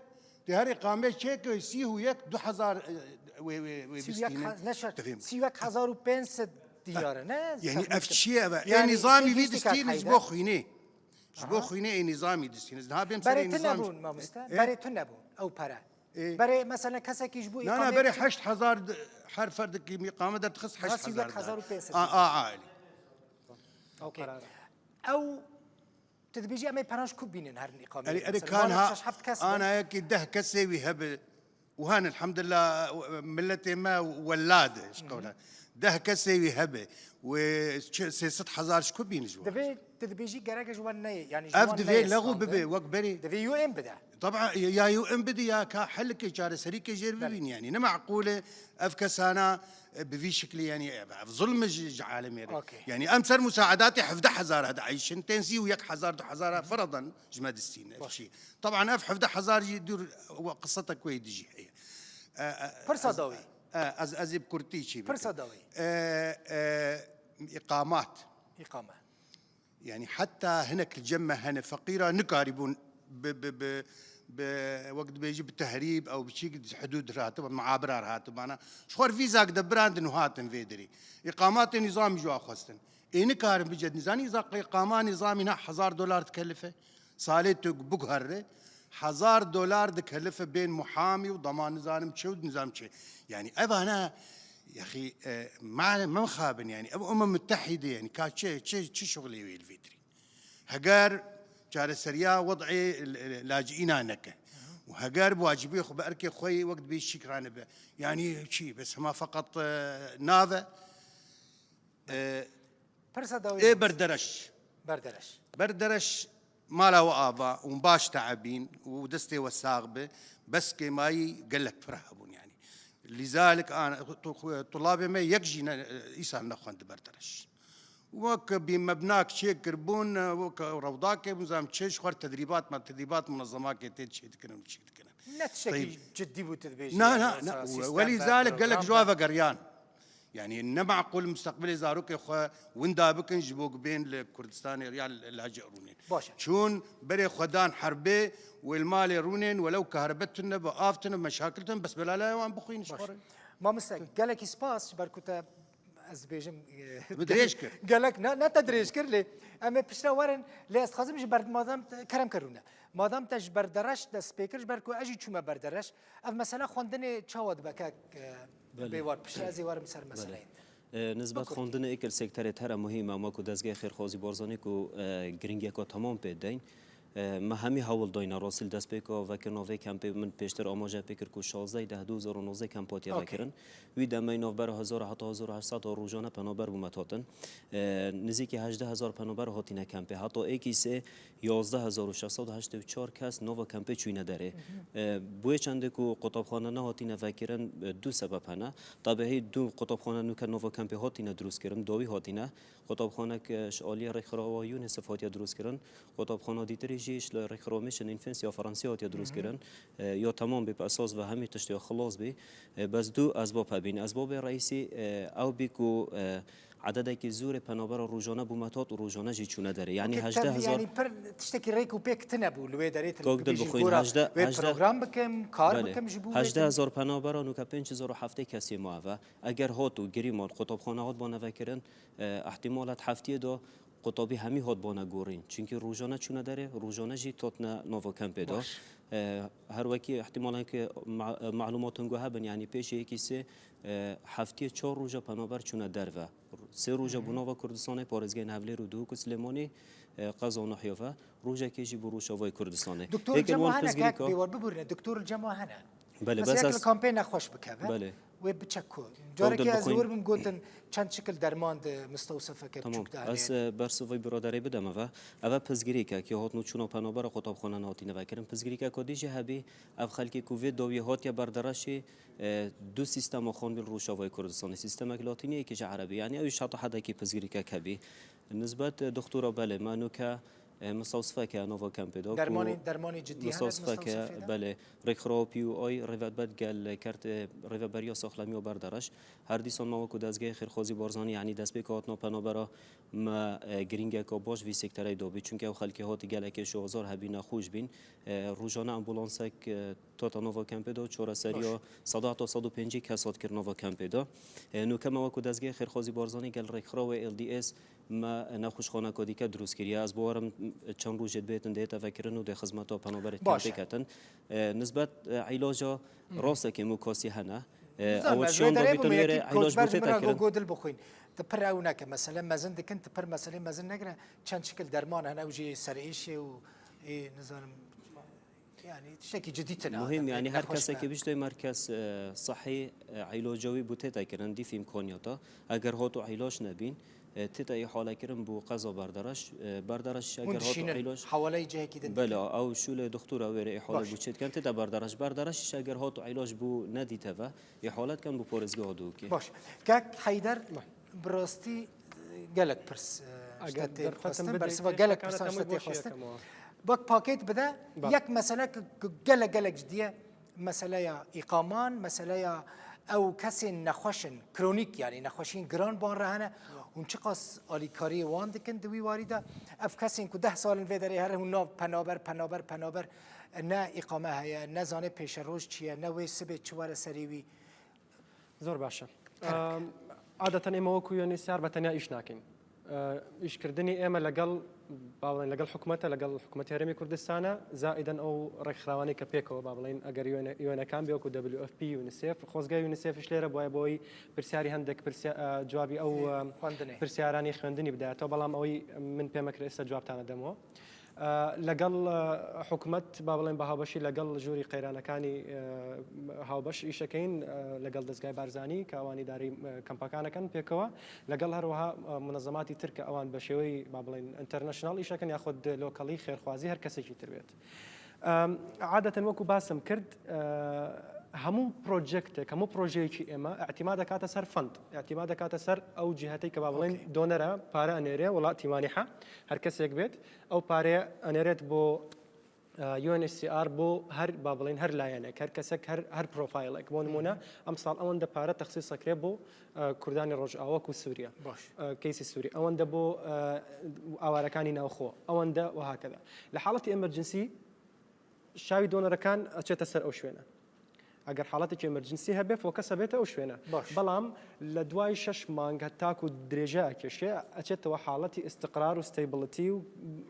tê her îqame çêke 31, 2000 wê wê wê bistînin. 31 500 diyar e ne? Yani ev çi ye ev? Ê nîzamî vî distînin ji bo xwînê. Ji bo xwînê ê nîzamî distînin. Niha bêm serê Berê tu nîzamî. nebûn mamoste. Berê tu nebûn ew pere. Berê mesela kesekî ji bo Na na îqameyê berê 8000 her ferdekî îqame derdixist 8000. 31500. A a ailî. Okey. Ew tu dibêjî em ê peran ji ku bînin her îqameyê. Erê erê kan ha ana yekî 10 kesê wî hebe û han elhamdulillah milletê me welad e ji qewla. 10 kesê wî hebe wê 300 hezar ji ku bînin ji wan. Divê tu dibêjî gerek ji wan neyê yanî ji Ev wan divê neyê lexû standin. bibe wek berê. Divê UN bide. طبعا ya UN bide ya ka helkê çareserîkê jêr bibîn yanî ne meqûl e ev kesana bi vî şiklî yanî ev zulm ji ji alemê re. Okey. Yani em ser musaedatê 17 hezar dieyşin tên 31 hezar 2000 feradan ji me distîn ev çi. طبعا ev 17 hezar jî dûr qisetek wê dijî heye. Pirsa dawî. Ez ez ê bi kurtî çî bikim. Pirsa dawî. İqamat. İqame. Yani hatta hinek li cem me hene feqîra nikarîbûn bi bi bi bi wek dibêjî bi tehrîb ew bi çî hudûd hatibûn miabirar hatibana. Ji xwe vîzak de birandin û hatin vê derê. İqamatê nîzamî ji wan xwestin. Ê nikarin biced nîzanî îqama nîzamî na 1000 dolar dikelife. Salê tu biguherre 1000 dolar dikelife bên muhamî û dema nizanim çi û nizam çi. Yani ev ana يا اخي ما ما مخابن يعني ev امم متحده yani ka çi çi çi şuğlê wê li vê derê. Heger çareseriya wed'ê laciîna neke û heger wacibê xwe bi erkê xwe wek dibê şîkrane be yani çi bes hema feqet nave Pirsa dawî. ê berdereş Berdereş. Berdereş mala we ava û baş teebîn û destê we sax be bes kêmayî gelek pir hebûn yani. لذلك طلابê me yek jî îsal nexwend berdereş. Wek bi mebnak çê kirbûn wek rewdakê bûn zam çê ji xwe tedrîbat me tedrîbat munezemakê tê çê dikirin çê dikirin. Ne tiştekî cidî bû tu dibêjî. Na na na ولذلك gelek ji wan vegeriyan. Yani ne معقول مستقبلê zarokê xwe winda bikin ji bo bên li Kurdistanê ya lacê rûnên. Baş e. Çûn berê xwe dan herbê wê li malê rûnên welew kehrebe tune be av tune meşakil tune bes belalaya wan bixwînin ji xwe re. Mamoste gelekî spas ji ber ku te ez dibêjim Min dirêj kir. Gelek ne ne te dirêj kir lê em ê piştre werin lê ez dixwazim ji ber madem kerem kerûne. Madem te ji berdereş dest pê kir ji ber ku ez jî çûme berdereş ev mesela xwendinê çawa dibe kek bêwar piştre ez ê werim ser meseleyê. نسبت خوندن ئێکل سێکتەرێ تەرە مهمە وەکو دەستگای خێرخوازی بارزانی ku giringiyeka temam pê deyn. Me hemî hewl dayne rastî li destpêka vekirina vê kempê min pêştir amaje pê kir ku 16 deh 2019 kemp hatiye vekirin. Wî demeyê navbera hezar heta 1800 a rojane penaber bû me hatin. Nizîkî 18 hezar penaber hatine kempê. Heta êkî sê 11684 kes nava kempê çûyne derê. Bi wê çendê ku qutabxane nehatine vekirin du sebeb hene. Tebîî du qutabxane nûke nava kempê hatine dirûstkirin, dawî hatine. Qutabxanek ji aliyê rêkxirawa UNICEF hatiye dirûstkirin. Qutabxana dîtirî jî ji rêkxirawa Mission Infants ya Fransî hatiye dirûstkirin. Ya temam bî bi esas ve hemî tişt ya xilas bî. Bes du esbab hebîn. Esbabê reîsî ew bî ku ededekî zorê penabera rojane bû metat û rojane jî çûne derê. Yanî 18 hezar Yanî pir tiştekî rêk û pêk tune bû li wê derê tu Kok dil bibêjî bixwîn gora 18 wê 18 program bikim, kar Belê. bikim ji bo wê 18 tim. hezar penabera nûke 5070 kesê ma ev e. Eger hat û girî mal qutabxane hat bane vekirin, îhtîmal e di heftiyê de qutabî hemî hat bane gorîn. Çunkî rojane çûne derê, rojane jî tatine nava kempê de. Her wekî îhtîmal e ku malûmatên ku hebin yanî pêşê yekî sê heftiyê çar roja penaber çûne derve. Sê roja bo nava Kurdistanê parêzgehên Hevlêr û Duhok û Silêmanî qeza û nahya ve, rojekê jî bo Rojavayê Kurdistanê. Doktor li Hêkên cem wan we hene kek pirsgirêka bêwar bibûrine doktor li cem we hene. Belê Mesela bes yek li ez kampê nexweş bikeve Belê. wê biçe ku. Kok Carekê dil ez li bixwîn. wir bûm gotin çend şikil derman di mistewsefeke Tamam. biçûk de hene Ez yanî. bersivê biraderê bidem eve. Ev e pirsgirêk e ki hatin û çûna penabera qutabxane nehatîne vekirin. Pirsgirêka ku dî jî hebî ev xelkê ku vê dawiyê hatiye berdereşê du sîstema xwendin li Rojavayê Kurdistanê. Sîstemek latînî yekê jî erebî. Yanî ew jî heta hedekî pirsgirêkek hebî. Nisbet doktora belê me nûke mistewsifeke nava kempê de ku Dermanê dermanê cidî hene di mistewsifeke mistewsifê de? belê rêkxirawa PUI rêvedbed gel kert rêveberiya saxlemiya berdereş. Her dîsan me wekû dezgehê xêrxwazî Barzanî yanî destpêka hatina penabera me girîngeka baş vî sektereyê dabî. Çunke ew xelkê hatî gelekê şohazar hebî nexweş bîn. Rojane ambulansek Tata nava kempê de çareseriya seda heta 150 kes hat kir nava kempê de. Nûke me wekû dezgehê xêrxwazî Barzanî gel rêkxirawê LDS me nexweşxaneka dîke dirûst kiriye. Ez bawerim çend rojê dibêtin dê vekirin û dê xizmeta penaberê kempê ketin. Nisbet îlaca rastekê mûkasî hene. Ew çiyan da bîtin wêrê îlac bû tête kirin. Godil bixwîn. Ti pir ew neke mesele mezin dikin ti pir meselê mezin negire çend şikil derman hene ew jî serêşê û nizanim Yani tiştekî cidî tune. Muhim yani her kesekî biştê merkez sahî îlaca wî bû tête kirin dîf îmkaniyata. Eger hat û îlac nebîn tête îhale kirin bû qeza berdereş. Berdereş eger hat û îlac Hewaleyî cihekî din Bela ew şûlê doktora wê re îhale bû çê dikin tête berdereş. Berdereş jî eger hat û îlac bû nedîteve îhale dikin bû parêzgeha Duhokê. Baş. Kek Heyder bi rastî gelek pirs ji te tê xwestin, bersiva gelek pirsan ji te tê xwestin. Wek pakêt bide yek mesele ku gelek gelek cidî ye meseleya îqaman, meseleya ew kesên nexweş in, kronîk yanî nexweşiyên giran wan re hene hûn çiqas alîkariyê wan dikin di wî warî de ev kesên ku deh sal in vê derê here hûn nav penaber penaber penaber ne îqame heye ne zanê pêşeroj çi ye ne wê sibê çi were serê wî زۆر باشە عادەتەن ئێمە وەکو یۆنیسیار بە تەنیا ئیش ناکەین ئیشکردنی ئێمە لەگەڵ با بڵێن لەگەڵ حکوومەتە لەگەڵ حکوومەت هەرێمی کوردستانە زائیدەن ئەو ڕێکخراوانەی کە پێکەوە با بڵێن ئەگەر یۆنەکان بێ وەکو WFP یونیسێف خۆزگە یونیسێفش لێرە بواە بۆی پرسیاری هەندێک جوابی ئەو پرسیارانی خوێندنی بداتەوە بەڵام ئەوەی من پێمەکرێت ئێستا جوابتانە دەمەوە لەگەڵ حکومەت با بڵێن بە هاوبەشی لەگەڵ ژووری قەیرانەکانی هاوبەش ئیشەکەین لەگەڵ دەستگای بارزانی کە ئەوانی داری کەمپەکانەکەن پێکەوە لەگەڵ هەروەها منەزەماتی تر کە ئەوان بە شێوەی با بڵێن international ئیشەکەن یاخود local ی خێرخوازی هەر کەسێکی تر بێت. عادەتەن وەکو باسم کرد هەموو project ێک هەموو پرۆژەیەکی ئێمە اعتیما دەکاتە سەر fund اعتیما دەکاتە سەر ئەو جهەتەی کە با بڵێن donor ە پارە ئەنێرێ وڵاتی مانیحە هەر کەسێک بێت ئەو پارەیە ئەنێرێت بۆ UNHCR بۆ هەر با بڵێن هەر لایەنێک هەر کەسێک هەر هەر پرۆفایلێک بۆ نمونە ئەم ساڵ ئەوەندە پارە تەخسیس ئەکرێ بۆ کوردانی ڕۆژئاوەک و سووریا باش کەیسی سووری ئەوەندە بۆ ئاوارەکانی ناوخۆ ئەوەندە وهکذا لە حاڵەتی emergency شاوی donor ەکان ئەچێتە سەر ئەو شوێنە ئەگەر حاڵەتێکی emergency هەبێ focus ئەبێتە ئەو شوێنە بەڵام لە دوای شەش مانگ هەتاکو درێژە ئەکێشێ ئەچێتەوە حاڵەتی ئیستقرار و stability و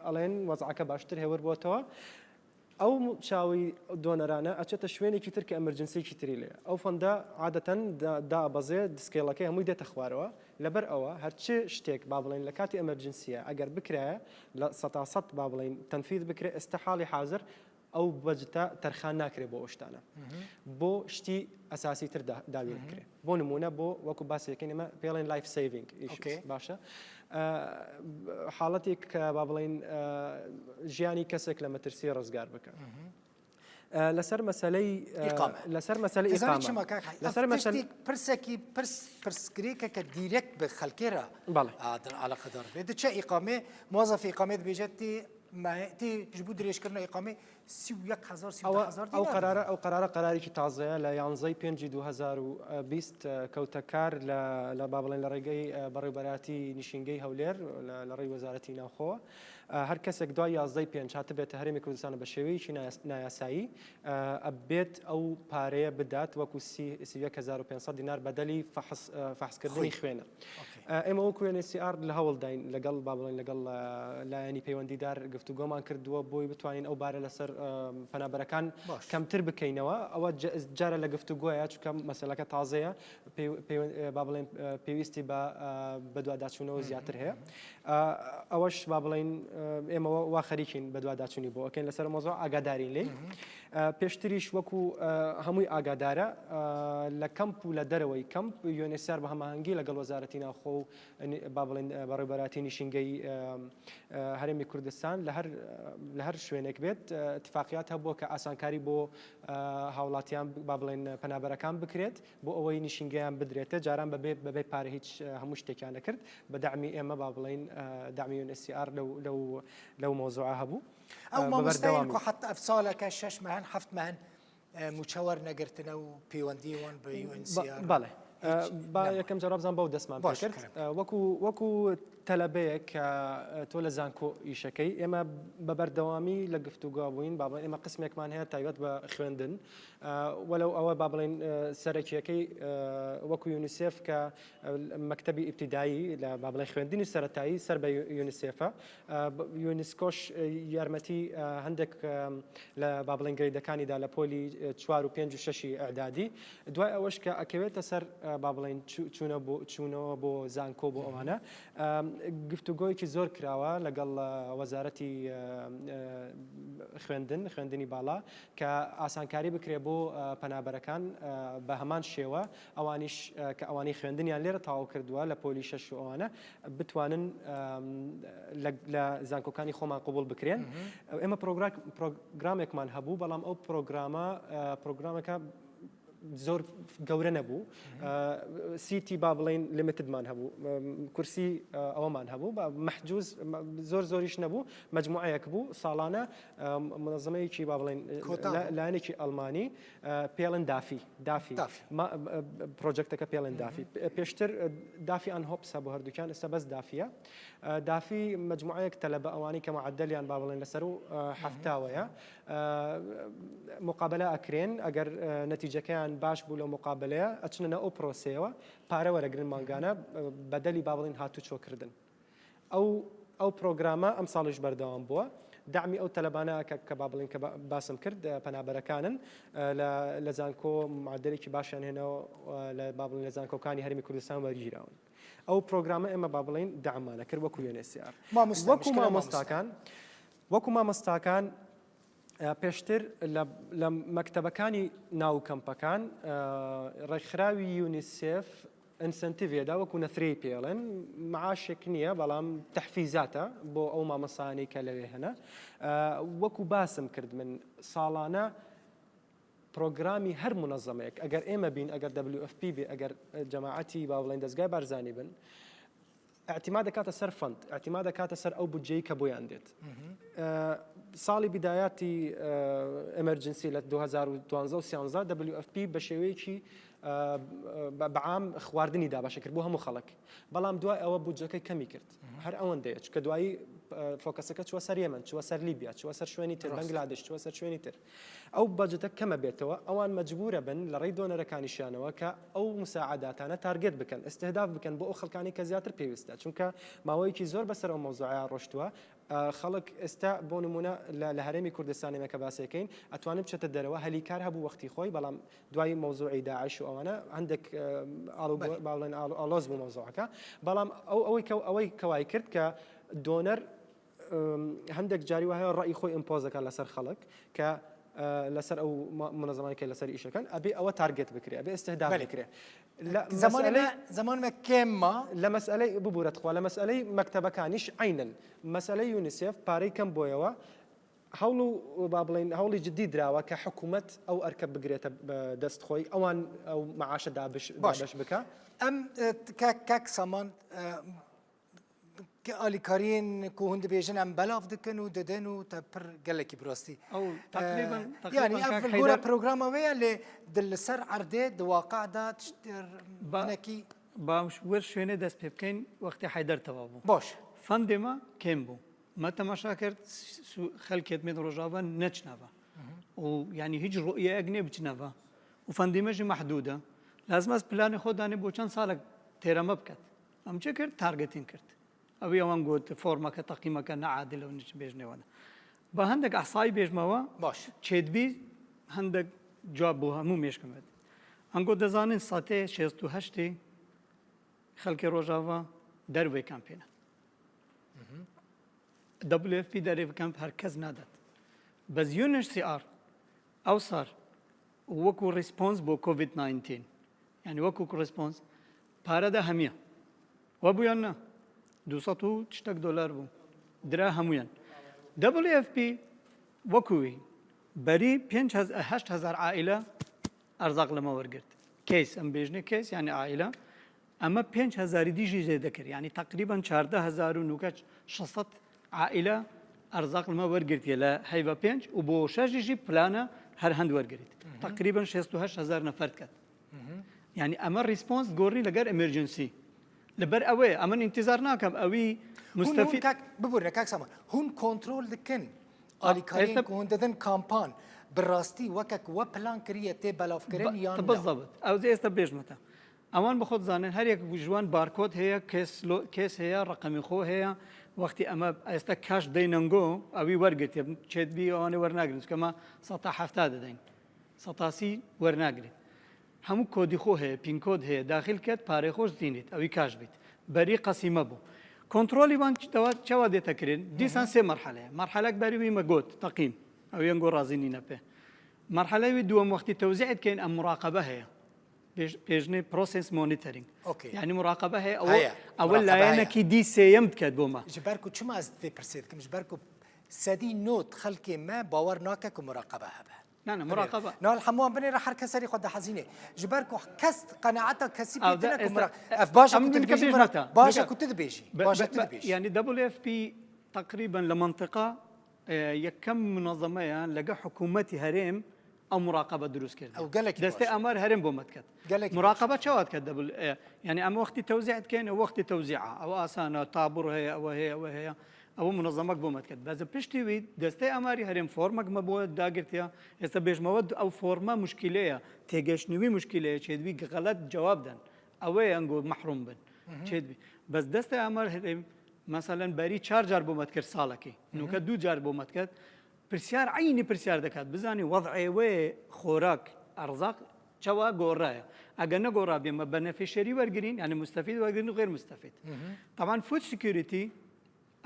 ئەڵێن وەزعەکە باشتر هێور بۆتەوە. ئەو چاوی donor انە ئەچێتە شوێنێکی تر کە emergency یەکی تری لێیە. ئەو fund ە عادەتەن دائەبەزێ scale ەکەی هەمووی دێتە خوارەوە. لەبەر ئەوە هەرچ شتێک با بڵێین لە کاتی emergency یە ئەگەر بکرایە لە سەتا سەد با بڵێین تەنفیز بکرێ ئێستا حاڵی حازر ئەو بەجتە تەرخان ناکرێ بۆ ئەو شتانە بۆ شتی ئەساسی تر داوی نەکرێ. بۆ نمونە بۆ وەکو باسێکین ئێمە پێڵێن life saving باشە حاڵەتێک کە با بڵین ژیانی کەسێک لە مەترسی ڕزگار بکە. لەسەر مەسلەی لەسەر مەسەلەی لەسەر مەسەلی پرسێکی پرس پرسگرێکە کە direct بە خەلکێرە بەڵێ علاقەدار بێت دچە ئیقامێ موظف ئیقامێ دبێژێت تێ ji بۆ درێژکردنە ئیقامێ 31 هەزار 32 هەزار ئەو قەرارە ئەو قەرارە قەرارێکی تازەیە لە یانزەی پێنجی 2020 کەوتە کار لە لە با بڵێن لە ڕێگەی بەڕێوبەراتی نیشینگەی هەولێر لە ڕێی وەزارەتی ناوخۆوە هەر کەسێک دوای یازدەی پێنج هاتبێتە هەرێمی کوردستانە بە شێوەیەکی نایاسایی ئەبێت ئەو پارەیە بدات وەکو 31500 دینار بەدەلی فەحسکردنی خوێنە. ئێمە وەکو UNHCR لە هەوڵداین لەگەڵ با بڵێن لەگەڵ لایەنی پەیوەندیدار گفتوگۆمان کردووە بۆی بتوانین ئەو بارە لەسەر پەنابەرەکان کەمتر بکەینەوە ئەوە جارە لە گفتوگۆیە چونکە مەسەلەکە تازەیە با بڵێن پێویستی بە بەدواداچوونەوە زیاتر هەیە ئەوەش با بڵێن ئێمە وا خەریکین بەدواداچوونی بۆ ئەکەین لەسەر مەوزوع ئاگادارین لێی پێشتریش وەکو هەمووی ئاگادارە لە کەمپ و لە دەرەوەی کەمپ UNHCR بە هەماهەنگی لەگەڵ وەزارەتی ناوخۆ و با بڵێن بەڕێوبەراتی نیشینگەی هەرێمی کوردستان لە هەر لە هەر شوێنێک بێت اتفاقیات هەبووە کە ئاسانکاری بۆ هاوڵاتیان با بڵێن پەنابەرەکان بکرێت بۆ ئەوەی نیشینگەیان بدرێتە جاران بەبێ بەبێ پارە هیچ هەموو شتێکیان دەکرد بە دەعمی ئێمە با بڵێن دەعمی UNHCR لەو لەو لەو مەوزوعە هەبوو. ئەو مامۆستایەیل کو حەتا ئەف ساڵەکە شەش مەهن حەفت مەهن مووچە وەرنەگرتنە و پەیوەندی وان بە UNHCR بەڵێ با یەکەم جار وابزانم بەو دەستمان پێ کرد وەکو وەکو تەلەبەیەک کە تۆ لە زانکۆ ئیشەکەی ئێمە بە بەردەوامی لە گفتوگۆ بووین با بڵێن ئێمە قسمێکمان هەیە تایبەت بە خوێندن وەلو ئەوە با بڵێن سەرەکیەکەی وەکو یونیسێف کە مەکتەبی ئیبتیدایی لە با بڵێن خوێندنی سەرەتایی سەر بە یونیسێفە یونسکۆش یارمەتی هەندێک لە با بڵێن grade ەکانیدا لە پۆلی چوار و پێنج و شەشی ئەعدادی دوای ئەوەش کە ئەکەوێتە سەر با بڵێن چوونە بۆ چوونەوە بۆ زانکۆ بۆ ئەوانە گفتوگۆیەکی زۆر کراوە لەگەڵ وەزارەتی خوێندن خوێندنی باڵا کە ئاسانکاری بکرێ بۆ پەنابەرەکان بە هەمان شێوە ئەوانیش کە ئەوانەی خوێندنیان لێرە تەواو کردووە لە پۆلی شەش و ئەوانە بتوانن لە زانکۆکانی خۆمان قبوڵ بکرێن. ئێمە پرۆگرامێکمان هەبوو، بەڵام ئەو پرۆگرامە پرۆگرامەکە زۆر گەورە نەبوو. seat ی با بڵین limited مان هەبوو، کورسی ئەوەمان هەبوو، مەحجوز زۆر زۆریش نەبوو، مەجموعەیەک بوو ساڵانە منەزەمەیەکی با بڵین لایەنێکی ئەڵمانی پێڵن دافی دافی پرۆجەکتەکە پێڵن دافی پێشتر دافی ئەن هۆپس هەبوو هەردووکیان ئێستا بەس دافیە دافی مجموعەیەک تەلەبە ئەوانەی کە معدلیان با بڵێن لەسەر و هەفتاوەیە مقابلە ئەکرێن ئەگەر نەتیجەکەیان باش بوو لەو مقابلەیە ئەچنە ئەو پرۆسەیەوە پارە وەرەگرن مانگانە بەدەلی با بڵێن هاتوچۆکردن ئەو ئەو پرۆگرامە ئەمساڵیش بەردەوام بووە. دەعمی ئەو تەلەبانە کە کە با بڵێین کە باسم کرد پەنابەرەکانن لە لە زانکۆ معدەلێکی باشیان هێناوە لە با بڵێین لە زانکۆکانی هەرێمی کوردستان وەرگیراون. ئەو پرۆگرامە ئێمە با بڵێین دەعممانە کرد وەکو UNHCR. مامۆستا وەکو مشکلە مامۆستا. مامۆستاکان وەکو مامۆستاکان پێشتر لە مەکتەبەکانی ناو کەمپەکان ڕێکخراوی یونیسێف incentive ێدا وەکو نەثرەی پێڵێن معاشێک نییە بەڵام تەحفیزاتە بۆ ئەو مامۆستایانەی کە لەوێ هەنە وەکو باسم کرد من ساڵانە پرۆگرامی هەر منەزەمەیەک ئەگەر ئێمە بین ئەگەر WFP بێ ئەگەر جەماعەتی با بڵێن دەزگای بارزانی بن ئیعتیماد دەکاتە سەر fund، ئیعتیماد دەکاتە سەر ئەو بودجەی کە بۆیان دێت. ساڵی بیدایاتی emergency لە 2012 و 13 WFP بە شێوەیەکی بەعام خواردنی دابەشە کرد بۆ هەموو خەڵک. بەڵام دوای ئەوە بودجەکەی کەمی کرد. هەر ئەوەندەیە چونکە دوایی focus ەکە چووە سەر یەمەن، چووە سەر لیبیا، چووە سەر شوێنی تر، بەنگلادش، چووە سەر شوێنی تر. ئەو بەجتە کەمە بێتەوە، ئەوان مەجبورە بن لە ڕێی donor ەکانیشیانەوە کە ئەو مساعداتانە target بکەن، استهداف بکەن بۆ ئەو خەڵکانی کە زیاتر پێویستە، چونکە ماوەیەکی زۆر بەسەر ئەو مەوزوعەیا ڕۆشتووە، خەڵک ئێستا بۆ نمونە لە هەرێمی کوردستان ئێمە کە باسێکەین ئەتوانێت بچێتە دەرەوە هەلی کار هەبوو وەختی خۆی بەڵام دوای مەوزوعی داعش و ئەوانە هەندێک باڵێن ئاڵۆز بوو مەوزوعەکە بەڵام ئەو ئەوەی کە ئەوەی کەوای کرد کە donor هەندێک جاری وایە ڕئی خۆی impose ەکە لەسەر خەڵک کە لەسەر ئەو منەزەمانی کە لەسەر ئیشەکەن ئەبێ ئەوە target بکرێ ئەبێ استهداف بکرێ زمانمە کێمە لە مەسئلەی ببوورە تخوا لە مەسئلەی مەکتەبەکانیش عینن مەسئلەی یونیسێف پارەی کەم بۆیەوە هەوڵ و با بڵێین هەوڵی جدی دراوە کە حکوومەت ئەو ئەرکە بگرێتە دەست خۆی ئەوان ئەو معاشە دابش باش بکە ئەم کاک سامان ئالیکاریên ku hûn dibêjin em belav dikin û didin û te pir gelekî bi rastî. Yani ev li gora programa wê ye lê di li ser erdê di waqe de hinekî باش وەر شوێنێ دەست پێ بکەین وەختی حەیدەر تەواو بوو باش فەندێ مە کێم بوو مە تەماشا کرد خەلکێت مێد ڕۆژاڤا نەچنەڤە و یعنی هیچ ڕۆیەک نێ بچنەڤە و فەندیمەژی مەحدودە لازمە پلانی خۆ دانێ بۆ چەند ساڵێک تێرەمە بکات ئەم چ کرد targeting کرد ئەوی ئەوان گوت فۆرمەکە تەقیمەکە نەعادلە و نچ بێژنێوانە بە هەندێک ئەحسایی بێژمەوە باش چێتبی هەندێک جواب بۆ هەموو مێشکم بێت ئەنگۆ دەزانن ساتێ 68 خەڵکی ڕۆژاوا دەروێ کامپێنە WFP دەرێ کەمپ هەر کەس نادات بەس UNHCR ئەو سار وەکو response بۆ کۆڤید 19 یعنی وەکو response پارەدا هەمیە وەبوویان نا 200 و شتێک دۆلار بوو درا هەمویان WFP وەکووی بەری 5 هزار عائلە ئەرزاق لەمە وەرگرت کەیس ئەم بێژنێ کەیس یعنی عائلە ئەمە پێنج هەزاری دیژی زێ دەکرد یعنی تقریبا 14 هەزار و نوکە 600 عائلە ئەرزاق لەمە وەرگرتیە لە هەیڤە پێنج و بۆ شەژیشی پلانە هەر هەند وەرگریت تقریبا 68 هەزار نەفەر کەت یعنی ئەمە response گۆڕی لەگەر emergency لەبەر ئەوەیە ئەمن ئینتیزار ناکەم ئەوی مستەفید کاک ببورە کاک سامان هون کۆنترۆل دکن ئالیکاریên ku hûn didin kampan bi rastî weke ku we plan kiriye tê belavkirin yan na؟ بالضبط ئەو ئێستا بێژمەتە ئەوان بە خۆت زانن هەر یەک ژوان بارکۆد هەیە کێس کێس هەیە ڕقەمی خۆ هەیە وەختی ئەمە ئێستا cash دەینەنگۆ ئەوی وەرگرتێ چێت بی ئەوانە وەرناگرن چکەمە سەتا حەفتا دەدەین سەتاسی وەرناگرێت هەموو کۆدی خۆ هەیە pin code هەیە داخل کەت پارەی خۆش دینیت ئەوی cash بیت بەری قەسیمە بوو کۆنترۆلی وان چەوا دێتە کرێن دیسان سێ مەرحەلەیە مەرحەلەک بەری وی مە گۆت تەقیم ئەویان گۆ ڕازی نینە پێ مەرحەلەی وی دووەم وەختی تەوزیعت کەین ئەم مراقەبە هەیە پێشنێ process monitoring یعنی مراقبە هەیە ئەوە ئەوە لایەنێکی دی سێیەم بکات بۆ مە ji ber ku çima ez vê pirsê dikim ji ber ku sedî not xelkê me bawer nake ku muraqebe hebe. Na na muraqebe. Na li hemû wan binêre her kes serê xwe dihezîne. Ji ber ku kes qenaeta kesî pê tune ku mura ev baş e ku tu dibêjî baş e ku tu dibêjî. Baş e tu dibêjî. Yani WFP تقريبا لمنطقة یەکەم منظمەیە لەگە حکوومەتی هەرێم ئەو مراقبە دروست کرد ئەو گەلێکی دەستەی ئامار هەرێم بۆ مەتکەت مراقبە چاوات کە دەبل یعنی ئەمە وەختی تەوزیعت کەین وەختی تەوزیعە ئەو ئاسانە تابوڕ هەیە ئەوە هەیە ئەوە هەیە ئەوە منەزەمەک بۆ مەتکەت بەزە پشتی وی دەستەی ئاماری هەرێم فۆرمەک مە بۆ داگرتیە ئێستا بێژمەوە ئەو فۆرمە مشکلەیە تێگەشتنوی مشکلەیە چێدوی غەلەت جواب دەن ئەوەیە ئەنگۆ مەحروم بن چێدوی بەس دەستەی ئامار هەرێم مەسەلەن بەری چار جار بۆ مەتکرد ساڵەکەی نوکە دوو جار بۆ مەتکرد پرسیار عینی پرسیار دەکات بزانی وەضعێوێ خۆراک ئەرزاق چەوا گۆڕایە ئەگەر نەگۆڕا بێمە beneficiary وەرگین یعنی مستفید وەرگرن و غیر مستفید طبعا food security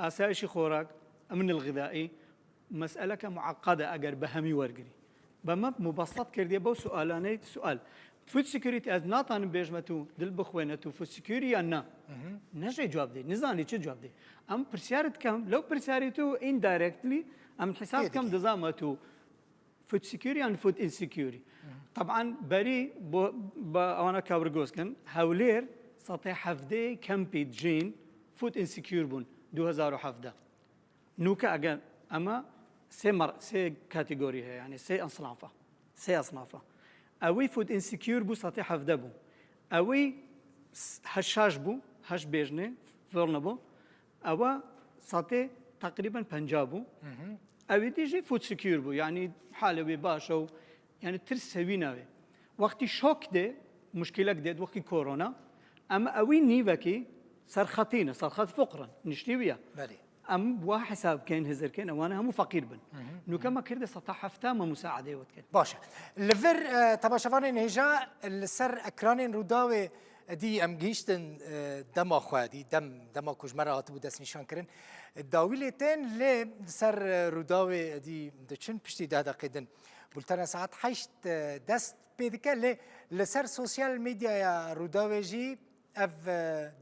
ئاسایشی خۆراک أمن الغذائي مەسئلەکە معقدە ئەگەر بە هەمی وەرگری بەمە مبسط کردیە بەو سوالانەی سوال food security ئەز ناتانم بێژمە تو دل بخوێنە تو food security یان نا نەژێ جواب دەی نزانی چ جواب دەی ئەم پرسیارت کەم لەو پرسیاری تو indirectly ئەم حساب کەم دەزانمە تو food security یان food insecurity طبعا بەری بۆ بە ئەوانە کاورگۆزکن هەولێر سەتێ حەفدەی کەمپی جین food insecure بوون 2017 نوکە ئەگەر ئەمە سێ مەڕ سێ category هەیە یعنی سێ ئەسنافە سێ ئەسنافە ئەوەی food insecure بوو سەتی حەفدە بوو ئەوەی هەشاش بوو هەش بێژنێ فێڵ نەبوو ئەوە سەتێ تقریبا 50 بوو ئەوی دیژی food secure بوو یعنی حالە وێ باشە و یعنی ترس هەوی ناوێ وەختی شۆک دێ مشکلەک دێت وەکی کۆرۆنا ئەمە ئەوی نیوەکی سەرخەتینە سەرخەت فقرن نیشتیویە ئەم وا حساب بکەین هزرکەین ئەوانە هەموو فەقیر بن نوکەمە کردە 170 مە مساعدەی وت کرد باشە لەڤەر تەماشەوانên hêja li ser ekranên Rûdawê dî em gihîştin dema xwe dî dem dema ku ji me re hatibû destnîşankirin dawî lê tên lê li ser Rûdawê dî diçin piştî deh deqê din bultena saet heşt dest pê dike lê li ser sosyal medyaya Rûdawê jî Ev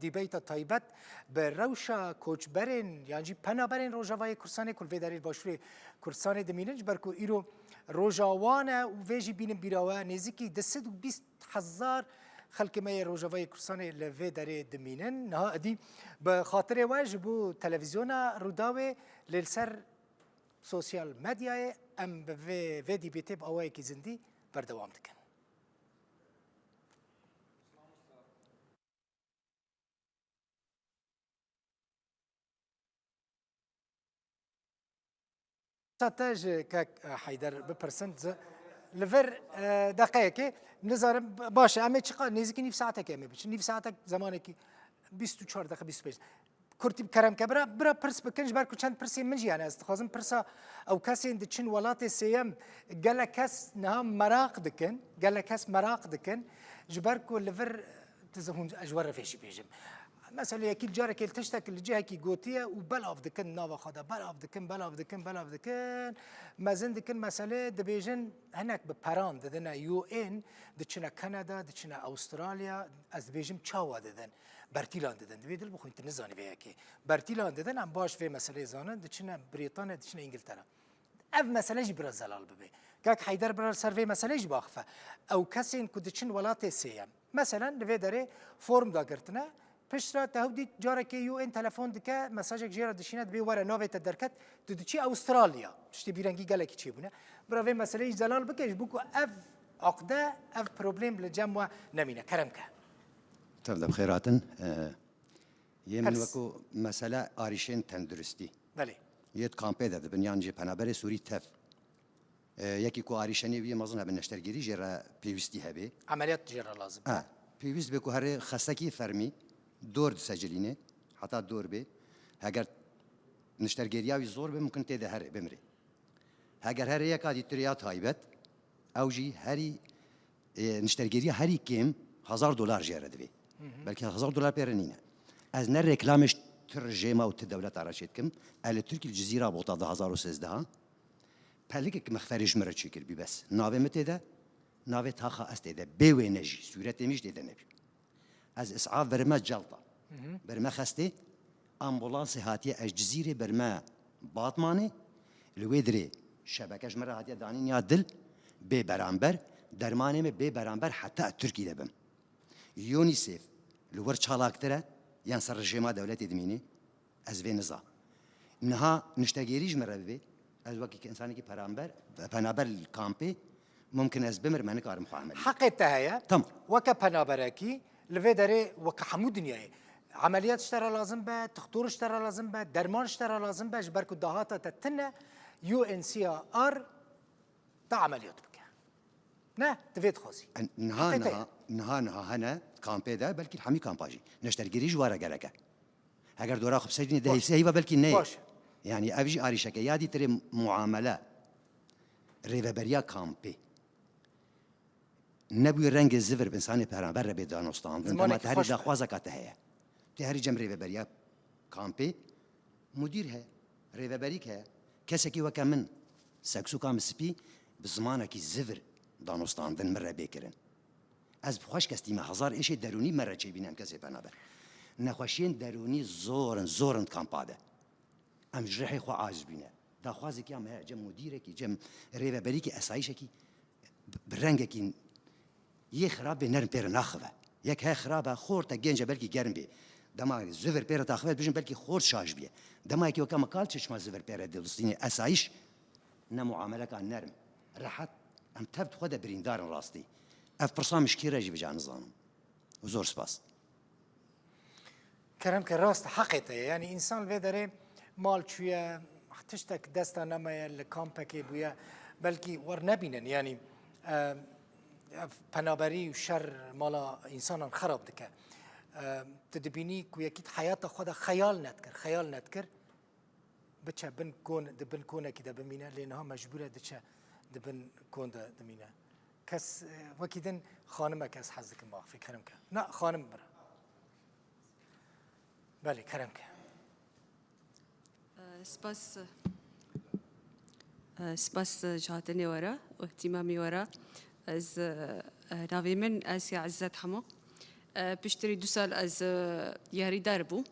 dîbeyta taybet bi rewşa koçberên yan jî penaberên Rojavayê Kurdistanê ku li vê derê li Başûrê Kurdistanê dimînin ji ber ku îro roja wan e û vê jî bînin bîra we nêzîkî 220 hezar xelkê me yê Rojavayê Kurdistanê li vê derê dimînin. Niha edî bi xatirê we ji bo televîzyona Rûdawê lê li ser sosyal medyayê em bi vê vê dîbeytê bi awayekî zindî berdewam dikin. Te ji kek Heyder bipirsin li vir deqeyekê nizarim baş e em ê çiqa nêzîkî nîv saetekê em ê biçin nîv saetek zemanekî 24 deqe 25 Kurtî bi kerem ke bira bira pirs bikin ji ber ku çend pirsên min jî hene ez dixwazim pirsa ew kesên diçin welatê sêyem gelek kes niha meraq dikin gelek kes meraq dikin ji ber ku li vir hûn ji we re vê jî bêjim. Mesela yekî carekê li tiştek li cihekî gotiye û belav dikin nava xwe de belav dikin belav dikin belav dikin mezin dikin meselê dibêjin hinek bi peran didine UN diçine Kanada diçine Avustralya ez dibêjim çawa didin Bertîlan didin. Divê dil bixwîn tu nizanî vê yekê. Bertîlan didin em baş vê meseleyê zanin diçine Brîtanya diçine İngiltere. Ev mesele jî biraz zelal bibe. Kak Heyder bira ser vê meseleyê jî biaxife. Ew kesên ku diçin welatê sêyem. Meselen li vê derê form dagirtine piştre te hew dît carekê UN telefon dike mesajek jê re dişîne dibê were navê te derket tu diçî Avustralya. Tiştê bîrengî gelekî çêbûne. Bira vê meseleyê jî zelal bike ji bo ku ev aqde ev problem li cem we nemîne. Kerem ke. Tev de bi xêr hatin. Yê min wekû mesele arîşên tenduristî. Belê. Yê di kampê de dibin yan jî penaberê Sûrî tev. Yekî ku arîşenê wî yê mezin hebe neştergêrî jê re pêwîstî hebê. Emeliyat jê re lazim be. Pêwîst bê ku herê xesekî fermî dor disecilînê heta dor bê. Heger neştergêriya wî zor be mumkin tê de herê bimirê. Heger herê yeka dîtir ya taybet ew jî herî Niştergêriya herî kêm hezar dolar jê re divê. Belkî hezar dolar pê re nîne. Ez ne reklamê ji ti rijêma û ti dewleta re çêdikim. Ez li Tirkî li Cizîra Bota 2013 pelikek mexferê ji min re çêkiribî bes. Navê min tê de, navê taxa ez tê de. Bê wêne jî, sûretê min jî tê de nebî. Ez îsaf birime celta. Birime xestê, ambulansê hatiye ez Cizîrê birime Batmanê, li wê dirê şebeke ji min re hatiye danîn ya dil bê beramber, dermanê min bê beramber heta ez Tirkî de bim. UNICEF li wir çalaktir e yan ser rijêma dewletê dimînê? Ez vê niza. Niha niştegêrî ji min re bibê, ez wekî însanekî peramber, penaber li kampê, mumkin ez bimirim ez nikarim xwe emelî bikim. Heqê te heye Tamam. weke penaberekî li vê derê weke hemû dinyayê emeliyat ji te re lazim be, tixtor ji te re lazim be, derman ji te re lazim be ji ber ku dahata te tune UNHCR te emeliyat bike. Ne, tu vê dixwazî. Niha niha niha niha hene kampê de belkî li hemî kampa jî. Neştergirî ji we re gerek e. Heger dora xwe bisecînê dehê sê heyva belkî neyê. Baş. Yanî ev jî arîşeke ya dîtirê muamele rêveberiya kampê. Nebûye rengê zivir bi insanê peramber re bê danostandin. Dema te herî daxwazeka te heye. Tu herî cem rêveberiya kampê mudîr heye, rêveberîk heye. Kesekî weke min seksûka min spî bi zimanekî zivir danostandin min re bê kirin. Ez bi xweş kestî me hezar êşê derûnî me re çêbîne em kesê penaber. Nexweşiyên derûnî zor in, zor in di kampa de. Em ji rihê xwe aciz bîne. Daxwazekî ya me heye cem mudîrekî, cem rêveberîkî esayîşekî bi rengekî yê xirab bê nerm pê re naxive. Yek heye xirab e, xort e, genc e belkî germ bê. Dema zivir pê re daxive dibêjin belkî xort şaş bîye. Dema yekî weke min kal çi çima zivir pê re dildistînê esayîş ne muameleka nerm, rehet em tev di xwe de birîndar in rastî. Ev pirsa min ji kê re jî bica nizanim. Û zor spas. Kerem ke rast heqê te ye. Yanî însan li vê derê ماڵ چوویە تشتێک دەستا نەمایە لە کامپەکێ بووە بەلکی وەر نەبینن یانی پەنابەری و شەر ماڵا ئینسانان خراپ دکە تو دبینی کو یەکیت حیاتە خۆدا خەیال نەتکرد خەیال نەتکرد بچە بن کۆن دبن کۆنێکی دە بمینە لێ نها مەجبورە دچە دبن کۆندا دمینە کەس وەکی دن خانمە کەس حەز دکم باخفی کەرم کە نا خانم برا بەێ کەرم کە سپاس سپاس ji hatinê were û îhtîmamê were. Ez navê min Asya Izzet Hemo. Piştirî du sal ez yarîdar bû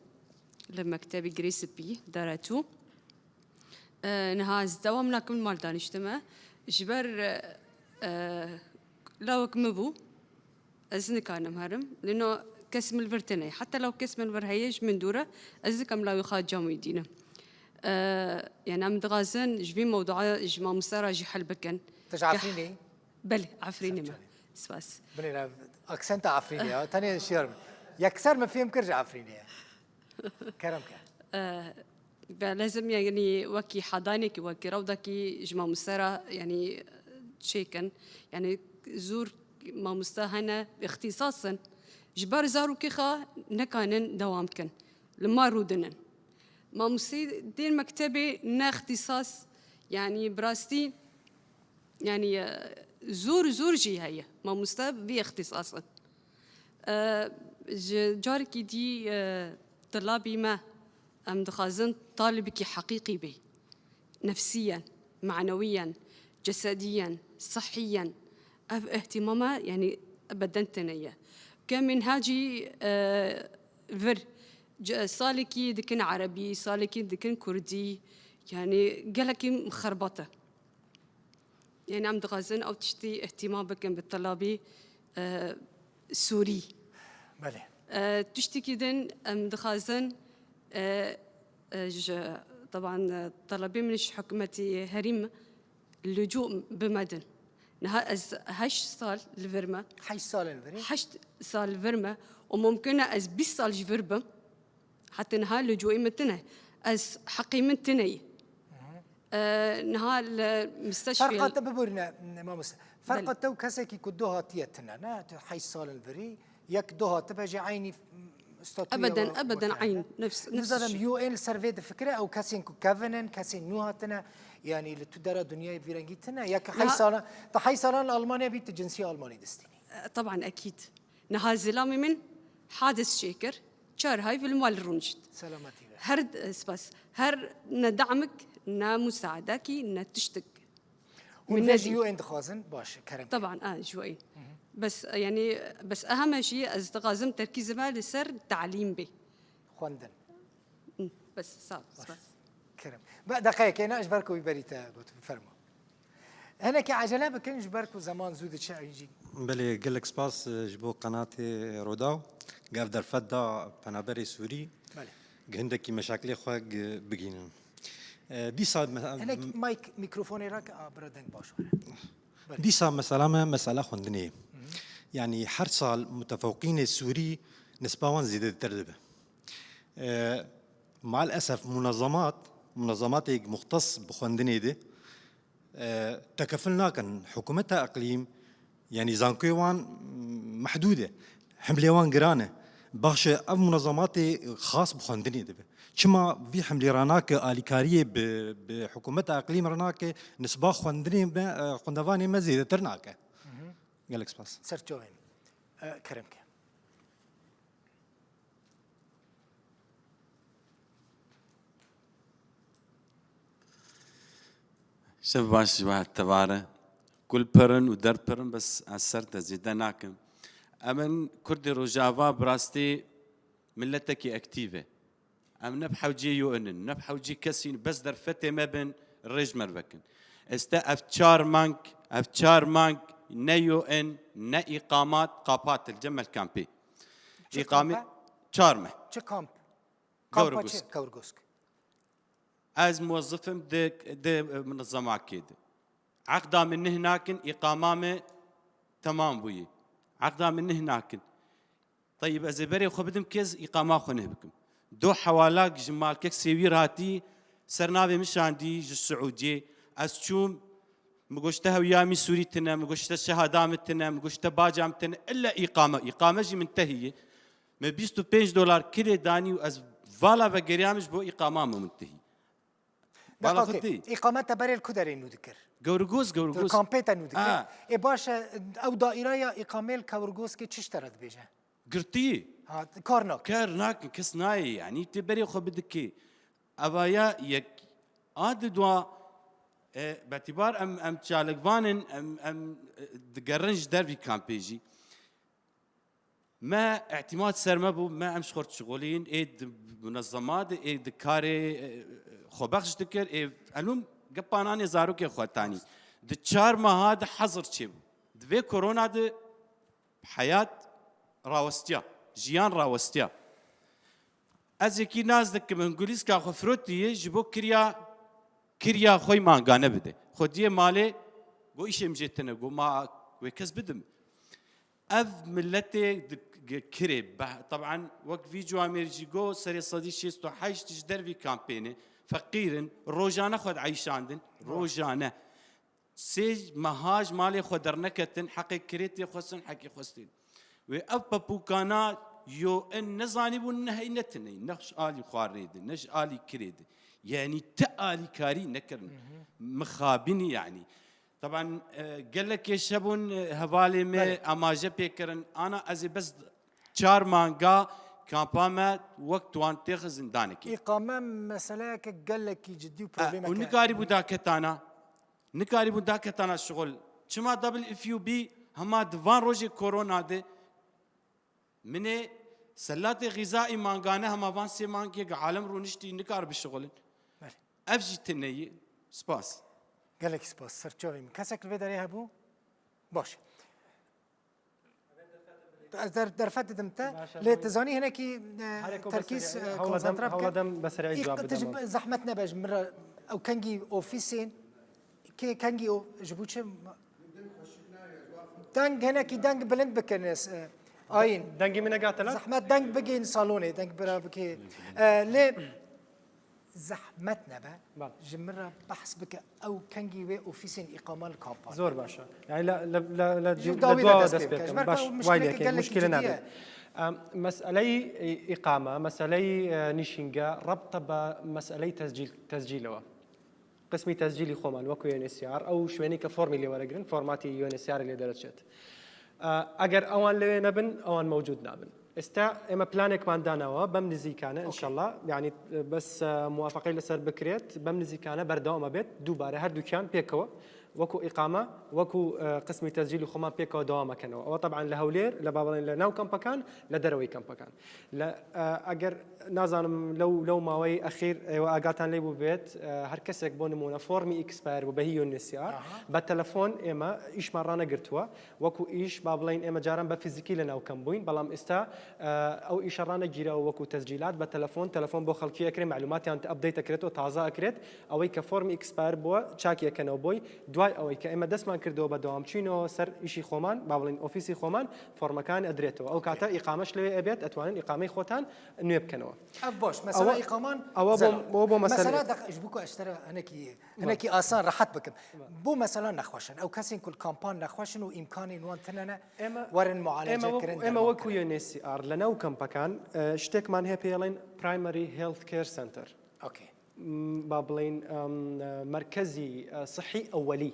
li mektebê Girê Spî Daretû. Niha ez dewam nakim li mal daniştime. Ji ber lawek min bû Ez nikarim herim. Lino kes min li vir tune ye. Heta law kes min li vir heye ji min dûr e. Ez nikarim lawê xwe cam wî dînim. Yani em dixwazin ji vî mewdua ji mamoste re jî hel bikin. Tu ji Efrînê yî? Belê, Efrînê me. Spas. Binêre aksenta Efrînê ya tenê şiyar min. Yekser min fêm kir ji Efrînê ye. Kerem ke. Lezim yanî wekî hedanekî wekî rewdekî ji mamoste re yanî çêkin. Yanî zor mamoste hene îxtîsas in. Ji ber zarokê xwe nekanin dewam bikin. Li ma rûdinin. Mamosteyê tên mektebê ne îxtîsas yanî bi rastî yanî zor zor jî heye. Mamoste vê îxtîsas in. Ji carekî dî tilabî me em dixwazin talibekî heqîqî bê. Nefsiyen, manewiyen, cesediyen, sihiyen ev îhtîmama yanî beden tune ye. Ke minhacî vir salekî dikin erebî, salekî dikin kurdî yanî gelekî mixerbat e. Yani em dixwazin ew tiştî îhtîmam bikin bi telabî Sûrî. Belê. Tiştekî din em dixwazin ji taban telebê min ji hikûmetê herîm lücû bimedin. Niha ez heşt sal li vir me. Heşt sal li vir? Heşt sal li vir me û mumkin e ez 20 sal ji vir bim. Heta niha lücûyê min tune. Ez heqê min tune ye. Niha li misteşfê Ferqa te biborîne mamoste. Ferqa te û kesekî ku du hatiye tune ne tu heşt sal li virî yek du hatibe jî eynî statûya Ebeden ebeden eyn nefs Nizanim UN li ser vê difikire ew kesên ku kevin in kesên nû hatine yanî li tu dera dinyayê bi vî rengî tune yek heşt salan tu heşt salan li Almanya bî tu cinsiya Almanî distînî. Taban ekîd. Niha zilamê min hadis çêkir Çar hayv li mal rûnişt. Selametî be. Her spas. Her ne damik, ne musaadakî, ne tiştik. Hûn vê ji UN dixwazin? Baş e, kerem. Taban a ji UN. Bes yanî bes eheme jî ez dixwazim terkîzê me li ser telîm bê. Xwendin. Bes sağ ol, spas. Kerem. Be deqeyekê ne ji ber ku wî berî te got fermo. Hinekî ecele bikin ji ber ku zeman zû diçe ew jî. Belê gelek spas ji bo qenatê Rûdaw gev derfet da penaberê Sûrî gi hindekî meşakilê xwe bigihînin. Dîsa Hinek mayk mîkrofonê rake a bira deng baş were. Dîsa mesela me mesela xwendinê ye. Yanî her sal mutefewqînê Sûrî nisba wan zêdetir dibe. Maalesef munezemat, munezematê muxtes bi xwendinê de tekefil nakin. Hikûmeta îqlîm yanî zankoyê wan mehdûd e. Himlê wan giran e. Baş e ev munezematê xas bi xwendinê dibe. Çima vî himlê re nake alîkariyê bi bi hikûmeta îqlîm re nake nisba xwendinê me xwendevanê me zêdetir nake. Gelek spas. Serçavên kerem ke. Şev baş ji we tevare. Kul pirin û derd pirin bes ez ser te zêde nakim. Em in Kurdê Rojava bi rastî miletekî aktîv e. Em ne bi hewcê UN in, ne bi hewcê kesî in, bes derfetê me bin rê ji me vekin. Êste ev çar mang, ev çar mang ne UN, ne îqamat qapat li cem el kampê. Çi Îqamê kamp e? çar meh. Çi kamp? Kampa çi? Gewrgosk. Gewrgosk. Ez muwezzifim di di munezzemakê de. Eqda min nih nakin, îqama me temam bûye. Eqda min nih nakin. Teyib ez ê berê xwe bidim kê ez îqama xwe nih bikim. دۆ حەوالاک ژ مالکەک سێوی رهاتی سەر ناڤێ من شاندی ژ سعودیێ ئەز چووم م گۆ ژ تە هەویا می سوری تنە م گۆ ژ تە شەهادا م تنە م گۆ ژ تە باجا م تنە ئلا ئیقامە ئیقامە ژی من تەهیێ م 25 دۆلار کرێ دانی و ئەز ڤالا ڤەگەریام ژ بۆ ئیقاما م منتهی بالا دقا خود دی ئیقامە تە بەرێ ل کو دەرێ نوو دکر؟ گەورگۆز گەورگۆز کامپێ تە نوو دکر ئا. ئێ باشە ئەو دائیرەیا ئیقامێ ل کەورگۆزکێ چ ژ تە رە دبێژە؟ گرتی. ها کار ناکن. کار ناکن کەس نایێ یعنی تێ بەرێ خۆ بدکێ ئەڤایا یەک ئا ددوا بەتیبار ئەم ئەم چالکڤانن ئەم ئەم دگەڕن ژ دەرڤی کامپێ ژی مە اعتماد سەر مە بوو مە ئەم شخۆر شغۆلین ئێ منەزەمات ئێ دکارێ خۆبەخش دکرد ئێ ئەلوم گەپانانێ زارۆکێ خوەتانی د چار مەها د حەزر چێ بوو دوێ کۆرۆنا د حەیات ڕاوەستیا ژیان ڕاوەستیا ئەز یەکی ناز دکم هنگولیسکا خۆ فرۆتیە ji بۆ کریا کریا خۆی مانگانە بدێ خۆدیە مالێ گۆ ئیشێم جێ تنە گۆ ما وێ کەس بدم ئەv ملەتێ کرێ طبعا وەک ڤی جوامێرجی گۆ سەرێ سەدی 68 ژ دەرڤی کامپێنێ فەقیرن ڕۆژانە خۆت عیشاندن ڕۆژانە سێ مەهاژ مالێ خۆ دەرنەکەتن حەقێ کرێ تێ خۆستن حەکی خۆستین وێ ئەv پەپوکانا یۆ ئن نەزانی بوون نەهەی نەتنەی نەخش ئالی خواردنێ دن نەش ئالی کرێ دن یعنی تە ئالیکاری نەکردن مخابنی یعنی طبعا گەلە کێشە بوون هەواڵێ مێ ئاماژە پێکردن ئانا ئەزێ بەس چار مانگا کامپامە وەک توان تێخە زیندانێکی ئیقامە مەسەلەیەکە گەلێکی جدی و پرۆبلێمەکە نکاری بوو داکەتانە نکاری بوو داکەتانە شغل چما دەبل ئف یو بی هەما دوان ڕۆژێ کۆرۆنا دێ منێ سەلاتێ غیزائی مانگانە هەما ڤان سێ مانگێ عالم ڕوونشتی نکار بشغلن ئەف ژی تنەیی سپاس. گەلێکی سپاس سەرچاوی من کەسێک لەوێ دەرێ هەبوو باش دەرفەت دەدەم تە لێ تزانی هەنێکی تەرکیز کۆنسانترا بکە هەوڵەدەم بەسەرعی جواب بدەمەوە. زەحمەت نەبێ من ڕە ئەو کەنگی ئۆفیسین کێ کەنگی ئۆ ji بۆ چ دەنگ هەنێکی دەنگ بلند بکەن ئاین دەنگی من نەگاتە لا زەحمەت دەنگ بگەین ساڵۆنێ دەنگ برا بکێ لێ زەحمەت نەبە ji min re behs bike ew kengî wê ofîsên îqama li kampan. زۆر باشە یعنی لە لە لە لە لە دواوە دەست پێ بکەم باش وای لێکەین مشکلە نابێت. مەسئلەی ئیقامە مەسئلەی نیشینگە ڕەبتە بە مەسئلەی تەسجیل تەسجیلەوە قسمی تەسجیلی خۆمان وەکو UNHCR ئەو شوێنەی کە فۆرمی لێ وەرەگرن فۆرماتی UNHCR لێ دەرەچێت ئەگەر ئەوان لەوێ نەبن ئەوان مەوجود نابن ئێستا ئێمە پلانێکمان داناوە بەم نزیکانە ئینشەڵا یعنی بەس موافقەی لەسەر بکرێت بەم نزیکانە بەردەوامە بێت دووبارە هەردووکیان پێکەوە وەکو ئیقامە وەکو قسمی تەسجیلی خۆمان پێکەوە دەوامەکەنەوە ئەوە طبعا لە هەولێر لە با بڵێن لە ناو کەمپەکان لە دەرەوەی کەمپەکان لە ئەگەر نازانم لەو لەو ماوەی ئەخیر ئێوە ئاگاتان لێ بوو بێت هەر کەسێک بۆ نمونە فۆرمی expire بوو بە هی UNHCR بە تەلەفۆن ئێمە ئیشمان ڕانەگرتووە وەکو ئیش با بڵێین ئێمە جاران بە فیزیکی لە ناو کەمپ بووین بەڵام ئیستا ئەو ئیشە ڕانەگیراوە وەکو تەسجیلات بە تەلەفۆن تەلەفۆن بۆ خەڵکی ئەکرێ مەعلوماتیان update ئەکرێتەوە تازە ئەکرێت ئەوەی کە فۆرمی expire بووە چاکی ئەکەنەوە بۆی دوای ئەوەی کە ئێمە دەستمان کردەوە بە دەوام چوینەوە سەر ئیشی خۆمان با بڵێین ئۆفیسی خۆمان فۆرمەکان ئەدرێتەوە ئەو کاتە ئیقامەش لەوێ ئەبێت ئەتوانن ئیقامەی خۆتان نوێ بکەنەوە. ئەف باش مەسەلا ئیقامان ئەوە بۆ بۆ مەسەلا دەق ئیش بکو ئەشترە هەنێکی هەنێکی ئاسان ڕەحەت بکەم بۆ مەسەلا نەخۆشن ئەو کەسین کول کامپان نەخۆشن و ئیمکانی وان تنەنە وەرن معالجە کردن ئێمە وەکو UNHCR لە ناو کەمپەکان شتێکمان هەیە پێڵێن primary health care center okay با بڵێین مەرکەزی سحی ئەوەلی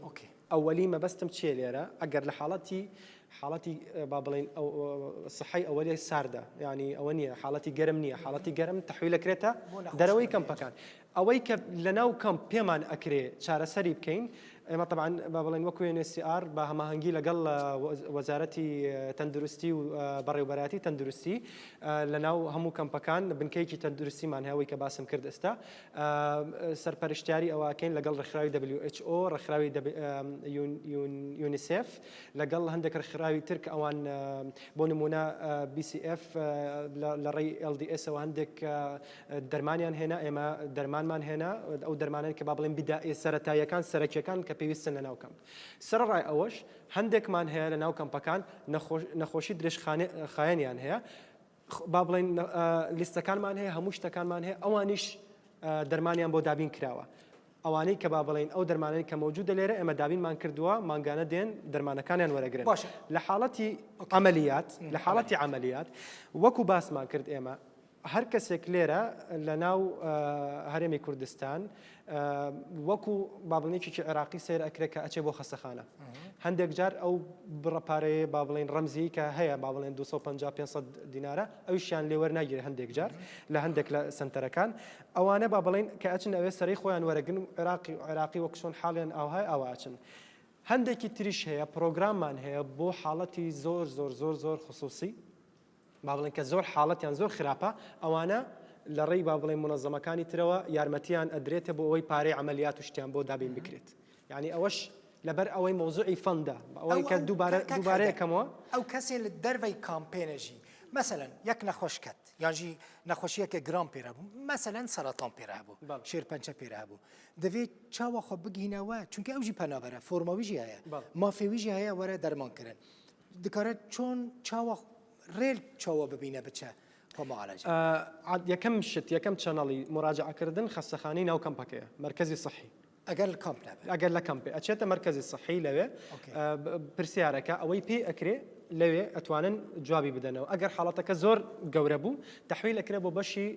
ئەوەلی مەبەستم چیە لێرە ئەگەر لە حاڵەتی حاڵەتی با بڵێین سحی ئەوەلی ساردە ینی ئەوە نییە حاڵەتی گەرم نییە حاڵەتی گەرم تەحویلەکرێتە دەرەوەی کەمپەکان ئەوەی کە لە ناو کەمپ پێمان ئەکرێ چارەسەری بکەین ئێمە طبعا با بڵێن وەکو UNHCR بە هەماهەنگی لەگەڵ وەزارەتی تەندروستی و بەڕێوبەرایەتی تەندروستی لە ناو هەموو کەمپەکان بنکەیەکی تەندروستیمان هەیە ئەوەی کە باسم کرد ئێستا سەرپەرشتیاری ئەوەکەین لەگەڵ ڕێکخراوی WHO ڕێکخراوی یونیسێف لەگەڵ هەندێک ڕێکخراوی تر کە ئەوان بۆ نمونە BCF لە ڕێی LDS-ەوە هەندێک دەرمانیان هێنا، ئێمە دەرمانمان هێنا، ئەو دەرمانەی کە با بڵێین بیدائیە سەرەتاییەکان، سەرەکییەکان کە پێویستن لە ناو کەمپ. سەرەڕای ئەوەش هەندێکمان هەیە لە ناو کەمپەکان نەخۆشی درێژخایەنیان هەیە. با بڵێین لیستەکانمان هەیە هەموو شتەکانمان هەیە ئەوانیش دەرمانیان بۆ دابین کراوە ئەوانەی کە با بڵێین ئەو دەرمانەی کە مەوجودە لێرە ئێمە دابینمان کردووە مانگانە دێن دەرمانەکانیان وەرەگرن باشە لە حاڵەتی عملیات لە حاڵەتی عملیات وەکو باسمان کرد ئێمە هەر کەسێک لێرە لە ناو هەرێمی کوردستان وەکو با بڵێین یەکێکی عێراقی سەیر ئەکرێت کە ئەچێ بۆ خەستەخانە هەندێک جار ئەو بڕە پارەیە با بڵێن ڕەمزی کە هەیە با بڵێن 250 500 دینارە ئەویشیان لێ وەرناگیرێت هەندێک جار لە هەندێک لە سەنتەرەکان ئەوانە با بڵێن کە ئەچن ئەوێ سەرەی خۆیان وەرەگرن و عێراقی عێراقی وەک چۆن حاڵیان ئاوهای ئاوا ئەچن هەندێکی تریش هەیە پرۆگراممان هەیە بۆ حاڵەتی زۆر زۆر زۆر زۆر خصوصی با بڵێن کە زۆر حاڵەتیان زۆر خراپە ئەوانە لە ڕێی با بڵێن مونەزەمەکانی ترەوە یارمەتیان ئەدرێتە بۆ ئەوەی پارەی عەمەلیات و شتیان بۆ دابین بکرێت یعنی ئەوەش لەبەر ئەوەی مەوزوعی fund ە ئەوەی کە دووبارە دووبارە یەکەمەوە ئەو کەسێ لە دەرڤەی کامپێنە ژی مەسەلەن یەک نەخۆش کەت یانژی نەخۆشیەکە گران پێرە بوو مەسەلەن سەرەتان پێرە هەبوو شێرپەنجە پێرە هەبوو دەبێت چاوە خۆ بگینەوە چونکە ئەوژی پەنابەرە فۆرمەویژی هەیە مافێویژی هەیە وەرە دەرمانکردن دکارە چۆن چاوە ڕێل چاوە ببینە بچە خۆ معالەجە. یەکەم شت یەکەم channel ی موراجەعەکردن خەستەخانەی ناو کەمپەکەیە مەرکەزی سەحی. ئەگەر لە کەمپ نەبێ. ئەگەر لە کەمپ بێ ئەچێتە مەرکەزی سەحی لەوێ پرسیارەکە ئەوەی پێی ئەکرێ لەوێ ئەتوانن جوابی بدەنەوە ئەگەر حاڵەتەکە زۆر گەورە بوو تەحویل ئەکرێ بۆ بەشی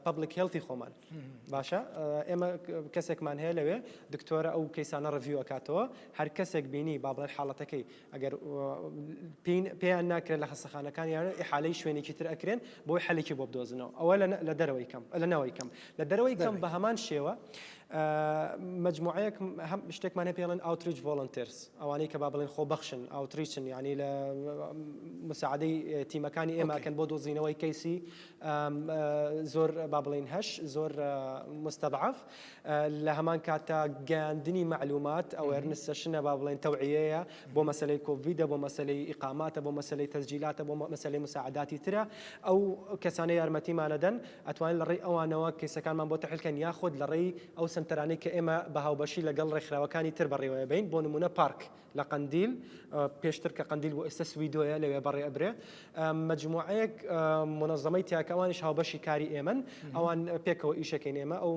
public health ی خۆمان باشە ئێمە کەسێکمان هەیە لەوێ دکتۆرە ئەو کەیسانە review ئەکاتەوە هەر کەسێک بینی با بڵێن حاڵەتەکەی ئەگەر پێیان ناکرێت لە خەستەخانەکان یان ئیحالەی شوێنێکی تر ئەکرێن بۆی حەلێکی بۆ بدۆزنەوە ئەوە لە دەرەوەی کەم لە ناوەی کەم لە دەرەوەی کەم بە هەمان شێوە مجموعەیەک هەم شتێکمان هەیە پێڵێن outreach volunteers ئەوانەی کە با بڵێن خۆبەخشن outreach ن یعنی لە مساعدەی تیمەکانی ئێمەکەن بۆ دۆزینەوەی کەیسی زۆر با بڵێن هەش زۆر مستضعف لە هەمان کاتدا گەیاندنی مەعلومات awareness session ە با بڵێن تەوعیەیە بۆ مەسەلەی کۆڤیدە بۆ مەسەلەی ئیقاماتە بۆ مەسەلەی تەسجیلاتە بۆ مەسەلەی مساعداتی ترە ئەو کەسانە یارمەتیمانەدەن ئەتوانن لە ڕێی ئەوانەوە کەیسەکانمان بۆ تەحلیل کەن یاخود لە ڕێی ئەو سەنتەرانەی کە ئێمە بە هاوبەشی لەگەڵ ڕێکخراوەکانی تر بەڕێوەیەبەین بۆ نمونە پارک لە قەندیل پێشتر کە قەندیل بۆ ئێستا سویدۆیە لەوێ بەڕێ ئەبرێ مەجموعەیەک مونەزەمەی تیا کە ئەوانیش هاوبەشی کاری ئێمەن ئەوان پێکەوە ئیشەکەین ئێمە ئەو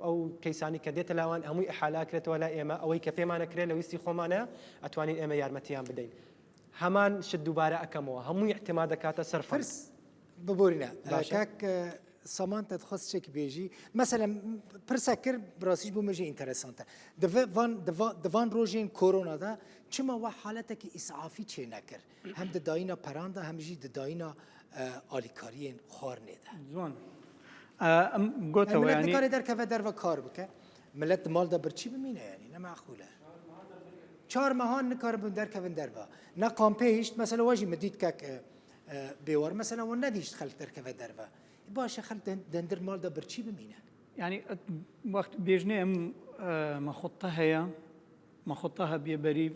ئەو کەیسانی کە دێتە لاوان هەمووی ئەحالاکرێتەوە لای ئێمە ئەوەی کە پێمانەکرێت لە ویستی خۆمانە ئەتوانین ئێمە یارمەتیان بدەین هەمان شت دووبارە ئەکەمەوە هەمووی اعتماد دەکاتە سەر پرس ببورینە کاک سامان تە دخواست چێک بێژی مەسەلەن پرسە کرد بڕاستیش بۆ مژی interessant ە دڤان دڤان ڕۆژێن کۆرۆنادا چما وە حالەتێکی ئیسعافی چێ نەکرد هەم دداینا پەراندا هەمژی دداینا ئالیکاریên خواردنێدا جوان ئەم گۆتەوە ملت نکارێ دەرکەوە دەرەوە کار بکە ملت ماڵدا برچی بمینە ینی نەمعقولە چار مەهان نکاربوون دەرکەون دەرەوە نە قامپێ هیشت مەسەلە واژی مدیت کاک بێوار مەسەلەن وە نەدیشت خەلک دەرکەوە دەرەوە باشە خەلک دەندر ماڵدا برچی بمینە. یعنی وەخت بێژنێ ئەم مەخطە هەیە مەخطە هەبیە بەری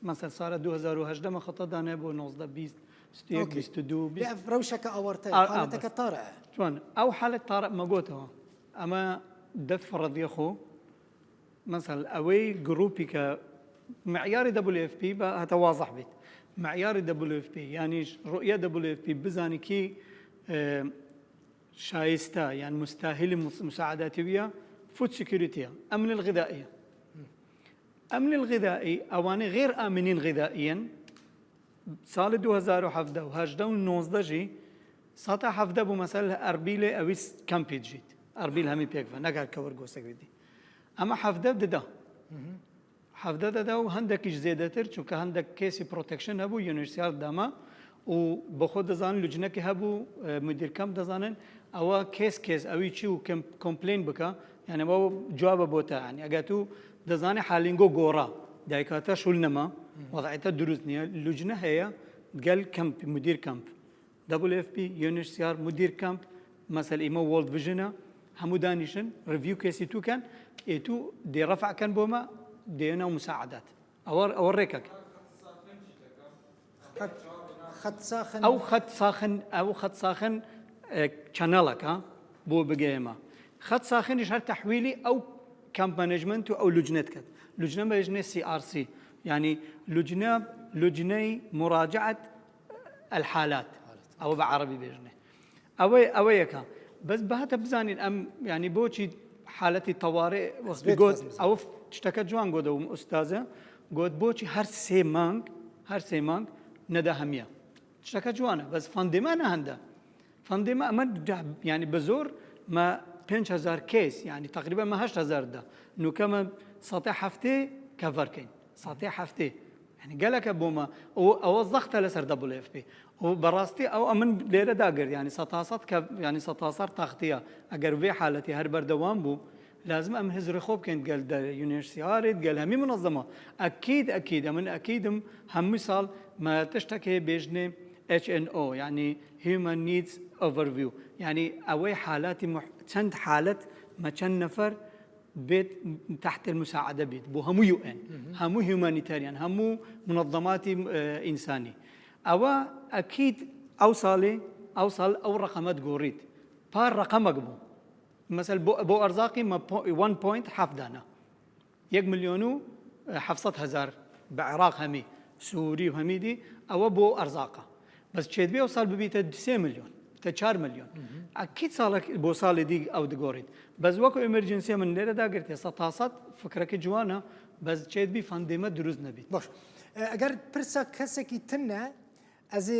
مەسەل سالە 2018 مەخطە دانێ بۆ 19 20 21 22 ڕەوشەکە ئاوارتە حالەتەکە تارە چۆن ئەو حالەت تارە مەگۆتەوە ئەمە دە فڕەدیە خۆ مەسەل ئەوەی گڕوپی کە معیاری WFP بە هەتا وازح بیت معیاری WFP یانیش ڕؤیە WFP بزانی کی شایستە یان مستاهلی مساعداتی ویە food security ە ئەمن الغذائیە ئەمن الغذائي ئەوانەی غير آمنين غذائيا ساڵی 2017 و 18 و 19 ژی ساتا 17 بوو مەسەل ئەربیلێ ئەویست کەمپی دژیت ئەربیل هەمی پێکڤە نەگار کەوەر گۆسەگردی ئەمە 17 دەدا 17 دەدا و هەندێکیش زێدەتر چونکە هەندێک کەسی protection هەبوو UNHCR داما و بەخۆ دەزانن لجنەکە هەبوو مدیر کەم دەزانن ئەوە کێس کێس ئەوی چی و complain بکە یعنی ئەوە جوابە بۆ تا ینی ئەگەر تو دەزانێ حالینگۆ گۆڕا دایکاتە شول نەما وەضعیتە دروست نییە لجنە هەیە گەل کەمپ مدیر کەمپ WFP UNHCR مدیر کەمپ مەسەل ئیمە World Vision ە هەموو دانیشن review کەسی تو کەن ئێ تو دێ ڕەفع کەن بۆمە دێنە و مساعدات ئەوە ئەوە ڕێکەکە خەت ساخن ئەو خەت ساخن ئەو خەت ساخن channel ەکە بۆ بگەیەمە خەت ساخنیش هەر تەحویلی ئەو camp management و ئەو لجنەت کرد لجنە بەژنێ CRC ینی لجنە لجنەی مراجعەت الحالات ئەوە بە عربی بێژنێ. ئەوەی ئەوە یەکە بەس بەهاتە بزانین ئەم ینی بۆچی حالەتی تەوارێ وەختی گوت ئەوە شتەکە جوان گۆدەوم ئوستازە گوت بۆچی هەر سێ مانگ هەر سێ مانگ نەدا هەمیە شتەکە جوانە بەس فەندێمانە هەندە فەندێمە ئەمە ینی بە زۆر مە 5هزار کەیس ینی تقریبا مە 8هزار دا نوکەمە سەتە هەفتێ کەڤەرکەین سەتێ هەفتێ یعنی گەلەکە بۆمە ئەو ئەوە زەختە لەسەر WFP و بەڕاستی ئەو ئەمن لێرە داگرت ینی سەتاسەد کە ینی سەتاسەر تاختیە ئەگەر وێ حالەتی هەر بەردەوام بوو لازم ئەم هزری خۆ بکەین گەل دە یونێرسیارێت گەل هەمی منەظەمە ئەکید ئەکید ئەمن ئەکیدم هەموو ساڵ مە تشتێک هەیە بێژنێ HNO یعنی Human Needs Overview یعنی ئەوەی حالاتی چەند حالەت مە چەند نەفەر بێت تحت المساعدە بێت بۆ هەموو UN هەموو humanitarian هەموو منظماتی ئینسانی ئەوە ئەکید ئەو ساڵێ ئەو ساڵ ئەو ڕقەمەت گۆڕیت پار ڕقەمەک بوو مەسەل بۆ بۆ ئەرزاقی مە 1.7 دانا یەک ملیۆن و 700 هزار بە عێراق هەمی سووری و هەمیدی ئەوە بۆ ئەرزاقە بەس چێت بێ ئەو ساڵ ببیتە سێ ملیۆن تە چار ملیۆن ئەکید ساڵێک بۆ ساڵی دی ئەو دگۆڕیت بەس وەکو emergency من لێرەدا گرتێ سە تا سەد فکرەکە جوانە بەس چێت بی فەندێمە دروست نەبیت باش ئەگەر پرسە کەسێکی تنە ئەزێ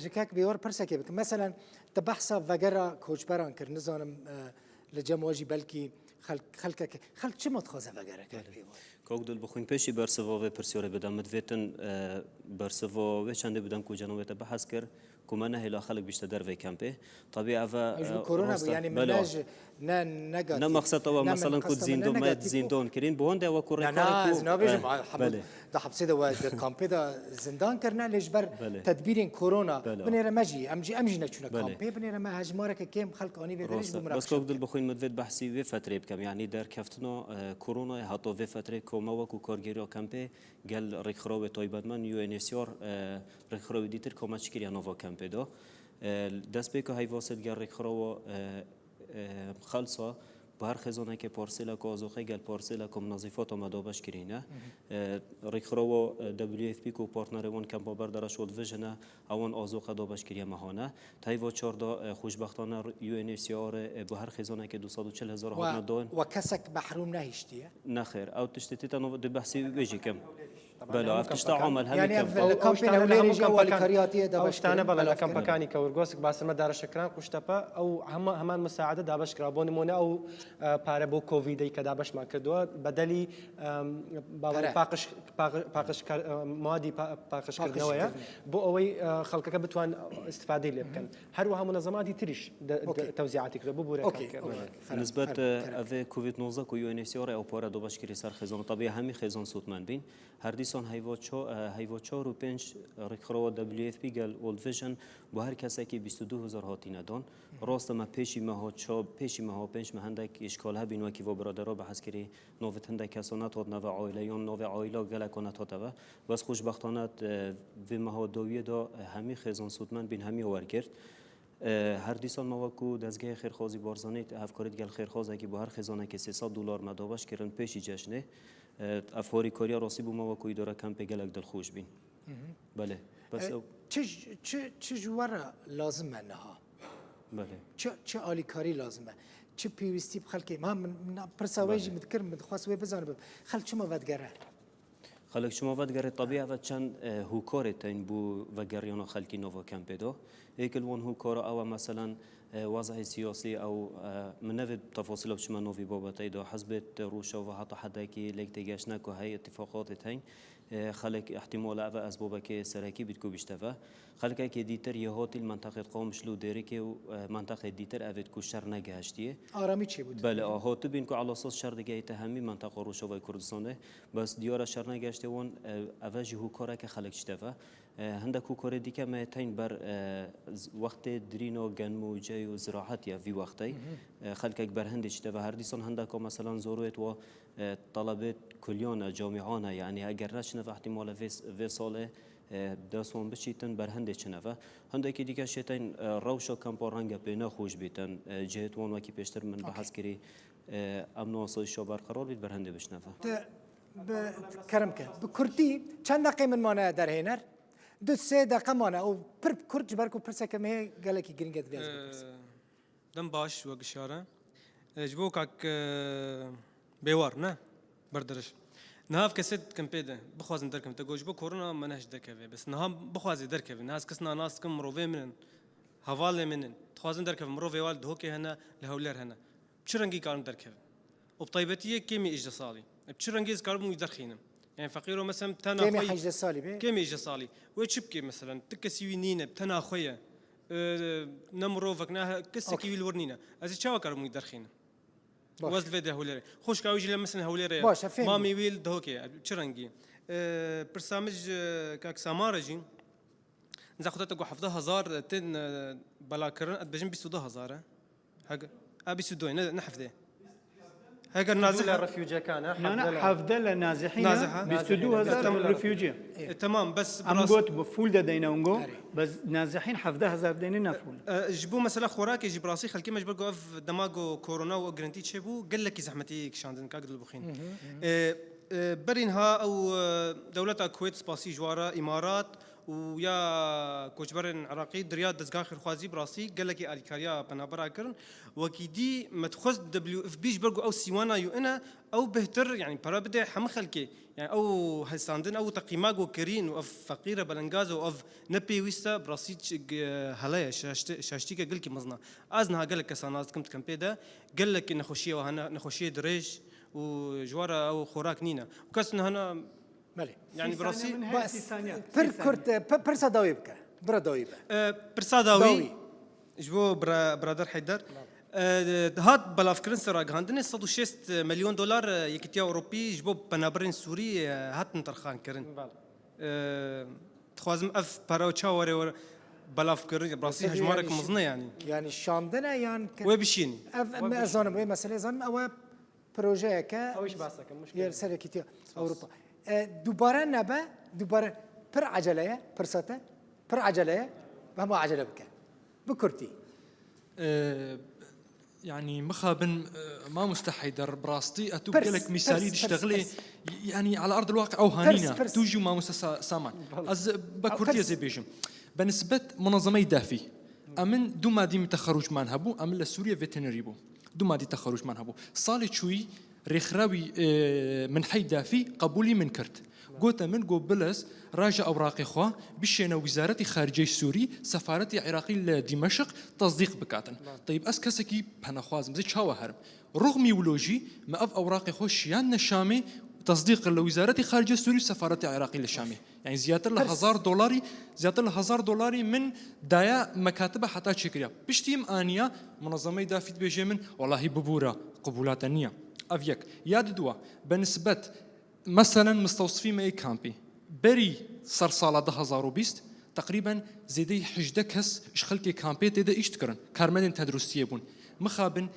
ji kek bêwar pirsekê bikim meselen te behsa vegera koçberan kir nizanim li cem we jî belkî xelkek xelk çima dixwaze vegere kek bêwar Kak Dilbixwîn pêşî bersiva vê pirsyarê bide min divêtin bersiva wê çendê bidem ku cenabê te behs kir ku me nehêla xelk bîşte dervê kempê. Tabî ev ji bo korona bû yanî min ne ji ne negatîv ne mexseta we meselen ku zîndon me zîndon kirîn bi wan de wekû rêkarek ku ez nabêjim hemû di hepsê de we di kampê de zindan kirine lê ji ber tedbîrên korona binêre me jî em jî em jî neçûne kampê binêre me hejmareke kêm xelk anî vê derê ji bo min Bes kak Dilbixwîn min divêt behsî wê fetrê bikem yanî derkeftina koronayê heta vê fetrê ku me wekû kargêriya kampê gel rêkxirawê taybetmend UNHCR rêkxirawê dîtir ka me çi kiriye nava kampê de destpêka heyva sê digel rêkxirawa Xelsa bi her xêzanekê parsêleka azoqê gel parsêleka minazîfata me dabeş kirîne. Rêkxirawa WFP ku partnerê wan Kempa Berdere World Vision e, ewan azoqe dabeş kiriye mehane. Di heyva çar de xweşbextane UNHCR bi her xêzanekê 240 hezar hatine dayîn. We kesek mehrûm nehiştiye? Nexêr, ew tiştê tê te nav dê behsê wê jî kim. بەلێ ئەف تشتە عامل هەمی یانی کەم. ئەف لە کەمپێن هەولێرێ ژی ئەو ئالیکاری هاتیە ئەو دابەش شتانە کردن بەڵێ لە بەلاف کردن. کەمپەکانی کەورگۆسک باسرمە دارەشەکران قوشتەپە ئەو هەمە هەمان مساعدە دابەش کرا بۆ نمونە ئەو پارە بۆ کۆڤیدەی کە دابەشمان کردووە بەدەلی باوەڕ پارە. پاقش پاقش موادی پاقشکردنەوەیە پاقژکردن. بۆ ئەوەی خەڵکەکە بتوان استفادەی لێ بکەن هەروەها منەزەماتی تریش ئۆکەی. تەوزیعاتی کردووە ببورە ئۆکەی کاک ئۆکەی. مەلا. فەرم نسبەت فەرم کەرەم. ئەڤێ کۆڤید 19 کو UNHCR ئەو پارە دابەش کری سەر خێزان تەبیعی هەمی خێزان سوودمەند بین هەر دیسان هەیڤا چار و پێنج ڕێکخراوە WFP گەل World Vision بۆ هەر کەسێکی 22 هزار هاتینە دان ڕاستە مە پێشی مەها چا پێشی مەها پێنج مە هەندێک ئیشکال هەبین وەکی ڤۆ برادەرا بەحس کری ناڤت هەندێک کەسا نەتهاتنەوە عایلە یان ناڤێ عایلە گەلەکا نەتهاتەوە بەس خۆشبەختانە ڤێ مەها داویەدا هەمی خێزان سوودمەند بین هەمی وەرگرت هەر دیسان مە وەکو دەزگای خێرخوازی بارزانی هەڤکاریت گەل خێرخوازێکی بۆ هەر خێزانێکی 300 دلار مە دابەش کردن پێشی جەژنێ ئەف هاریکاریە ڕاستی بوو مە وەکو ئیدارە کەمپێ گەلەک دڵخۆش بین بەلێ بەس ئەو چ چ چ ji we re lazim e niha? بەلێ Çi çi alîkarî lazim e? Çi pêwîstî bi xelkê? Ma min pirsa wê jî min dikir min dixwest wê bizanibim. Xelk çima vedigere? خەلک چما vedigere تەبی ئەڤە چەند هوکارێ تەین بۆ ڤەگەریانا خەلکی ناڤا کەمپێ دا یەک ل وان هوکارا ئەوە مەسەلەن وەزعی سیاسی ئەو من نەڤێت تەفاسیلە بچمە ناڤی بابەتەی دا حزبێت ڕووشاڤا هەتا حەدەکی لێک تێگەشتنە کو هەی ئیتفاقاتێت هەین خەلک احتیمالە ئەڤە ئەسبابەکێ سەرەکی بیت کو بیشتەڤە خەلکەکێ دیتر یە هاتی ل مەنتەقێت قامشلو دێرکێ و مەنتەقێت دیتر ئەڤێت کو شەر نەگەهشتیە ئارامی چێ بوو بەلێ هاتبین کو عەلاساس شەر دگەیتە هەمی مەنتەقە ڕووشاڤای کوردستانێ بەس دیارە شەر نەگەشتێ وان ئەڤە ژی هوکارەکە خەلک چتەڤە هەندێک هوکارێ دیکە مە تەین بەر وەختێ درینۆ گەنم و جەی و زراعەتیە ڤی وەختەی خەلکێک بەر هەندێ چتەڤە هەر دیسان هەندێکا مەسەلەن زۆروێت وە تەڵەبێت کولیانە جامیعانە یعنی ئەگەر نەچنەڤە احتیمالە ڤێ ساڵێ دەست وان بچیتن بەر هەندێ چنەڤە هەندێکی دیکە شێتەین ڕەوشە کەمپا ڕەنگە پێ نەخۆش بیتن جهت وان وەکی پێشتر من بەحەز کری ئەم ناسایشا بەرقەرار بیت بەر هەندێ بچنەڤە. کەرم کە bi kurtî çend deqê min mane derhêner. Du sê deqe mane û pir kurt ji ber ku pirseke me heye gelekî girîng e divê ez bipirsim. Dem baş wek işare. Ji bo kak bêwar ne berdirij. Niha ev kesê dikin pê de bixwazin derkevin. Te got ji bo korona me nehişt derkeve. Bes niha bixwazê derkevin. Niha ez kesna nas dikim mirovê min in. Hevalê min in. Dixwazin derkevin. Mirovê wan li Dihokê hene, li Hewlêr hene. Bi çi rengî karin derkevin? Û bi taybetî yê kêmî 18 salî. Bi çi rengî ez karibim wî derxînim? Yani feqîro meselen bi tena Kêmî xwe 18 salî bê? Kêmî 18 salî. Wê çi bike meselen? Ti kesî wî nîne, bi tena xwe ye. Ne mirovek ne kesekî wî li wir nîne. Ez ê çawa karibim wî derxînim? Baş. Wez li vê de Hewlêrê. Xwişka wî jî li meselen Hewlêrê ye. Baş e, fêm Mamê wî li Dihokê ye. Çi rengî? Pirsa min ji kak Samar e jî. Niza xwe te got 17 hezar tên belakirin, ez dibêjim 22 hezar e. Heger a 22 ne ne 17. Heger nazih لە refugee ەکانە نا نا 17 لە نازحینە نازحە 22 هەزار refugee. تمام بس ئەم گوت بە full دەدەینەوە بەس نازحین 17 هەزار دەینە نا full. ji bo mesela xorakê jî bi rastî xelkê me ji ber ku ev dema ku korona û girintî çêbû gelekî zehmetî kişandin kak Dilbixwîn. Berî niha ew dewleta Kuwêt spasî ji wan re Îmarat û ya koçberên Iraqî diriya dezgeha xêrxwazî bi rastî gelekî alîkariya penabera kirin. Wekî dî me dixwest WFP ji ber ku ew sîwana UN e ew bêhtir yanî pere bide hemû xelkê. Yani ew hesandin ew teqîma ku kirîn û ev feqîr e belengaz e û ev ne pêwîst e bi rastî hele ye şaştîke gelekî mezin e. Ez niha gelek kesan nas dikim di kempê de gelekî nexweşiyê we hene nexweşiyê dirêj û ji wan re ew xorak nîne. Û kes niha na Belê. Yani bi rastî Pir kurt pirsa dawî bike. Bira dawî be. Pirsa dawî ji bo birader Heyder hat belavkirin ser ragihandinê 160 milyon dolar Yekîtiya Ewropî ji bo penaberên Sûrî hatin terxankirin. Dixwazim ev pere çawa were belavkirin bi rastî hejmarek mezin e yanî. Yanî şandine yan Wê bişînî. Ev ez zanim wê meseleyê zanim ew e projeyeke yê li ser Yekîtiya Ewropa. Dubare nebe, dubare pir ecele ye, pirsa te pir ecele ye, hema ecele bike. Bi kurtî. Yani مخابن مامۆستا حەیدەر بڕاستی ئەتوو گەلێک میسالی دشتەغلێ ینی على أرض الواقع ئەو هانینە توژی و مامۆستا سامان ئەز بە کورتی ئەزێ بێژم بە نسبەت منەزەمەی دافی ئەمن دوو مادی تەخەروجمان هەبوو ئەمن لە سووریە ڤێتێنەری بوو دوو مادی تەخەروجمان هەبوو ساڵی چووی رێکخراوی منحەی دافی قەبولی من کرد گۆتە من گۆ بلەز راژە ئەوراقی خوا بشێنە ویزارەتی خارجەی سوری سەفارەتی عیراقی لە دیمەشق تەسدیق بکاتن تەیب ئەز کەسەکی پەنەخوازم زی چاوە هەرم ڕوغمی ولۆژی مە ئەڤ ئەوراقی خۆ شیاندنە شامێ تەسدیق کرد لە ویزارەتی خارجە سوری و سەفارەتی عیراقی لە شامێ یانی زیاتر لە هەزار دۆلاری زیاتر لە هەزار دۆلاری من دایە مەکاتبە حتا چێکریا پشتیم ئانیا منەزەمەی دافیت بێژێ من وەڵاهی ببورە قبولاتە نییە ئەڤ یەک یا دووە بە نسبەت مەسەلەن مستەوسفی مەی کامپی بەری سەر ساڵا 2020 تەقریبەن زێدەی 18 کەس ژ خەلکێ کامپێ تێدە ئیش دکرن کارمەندên تەندروستیێ بوون مخابن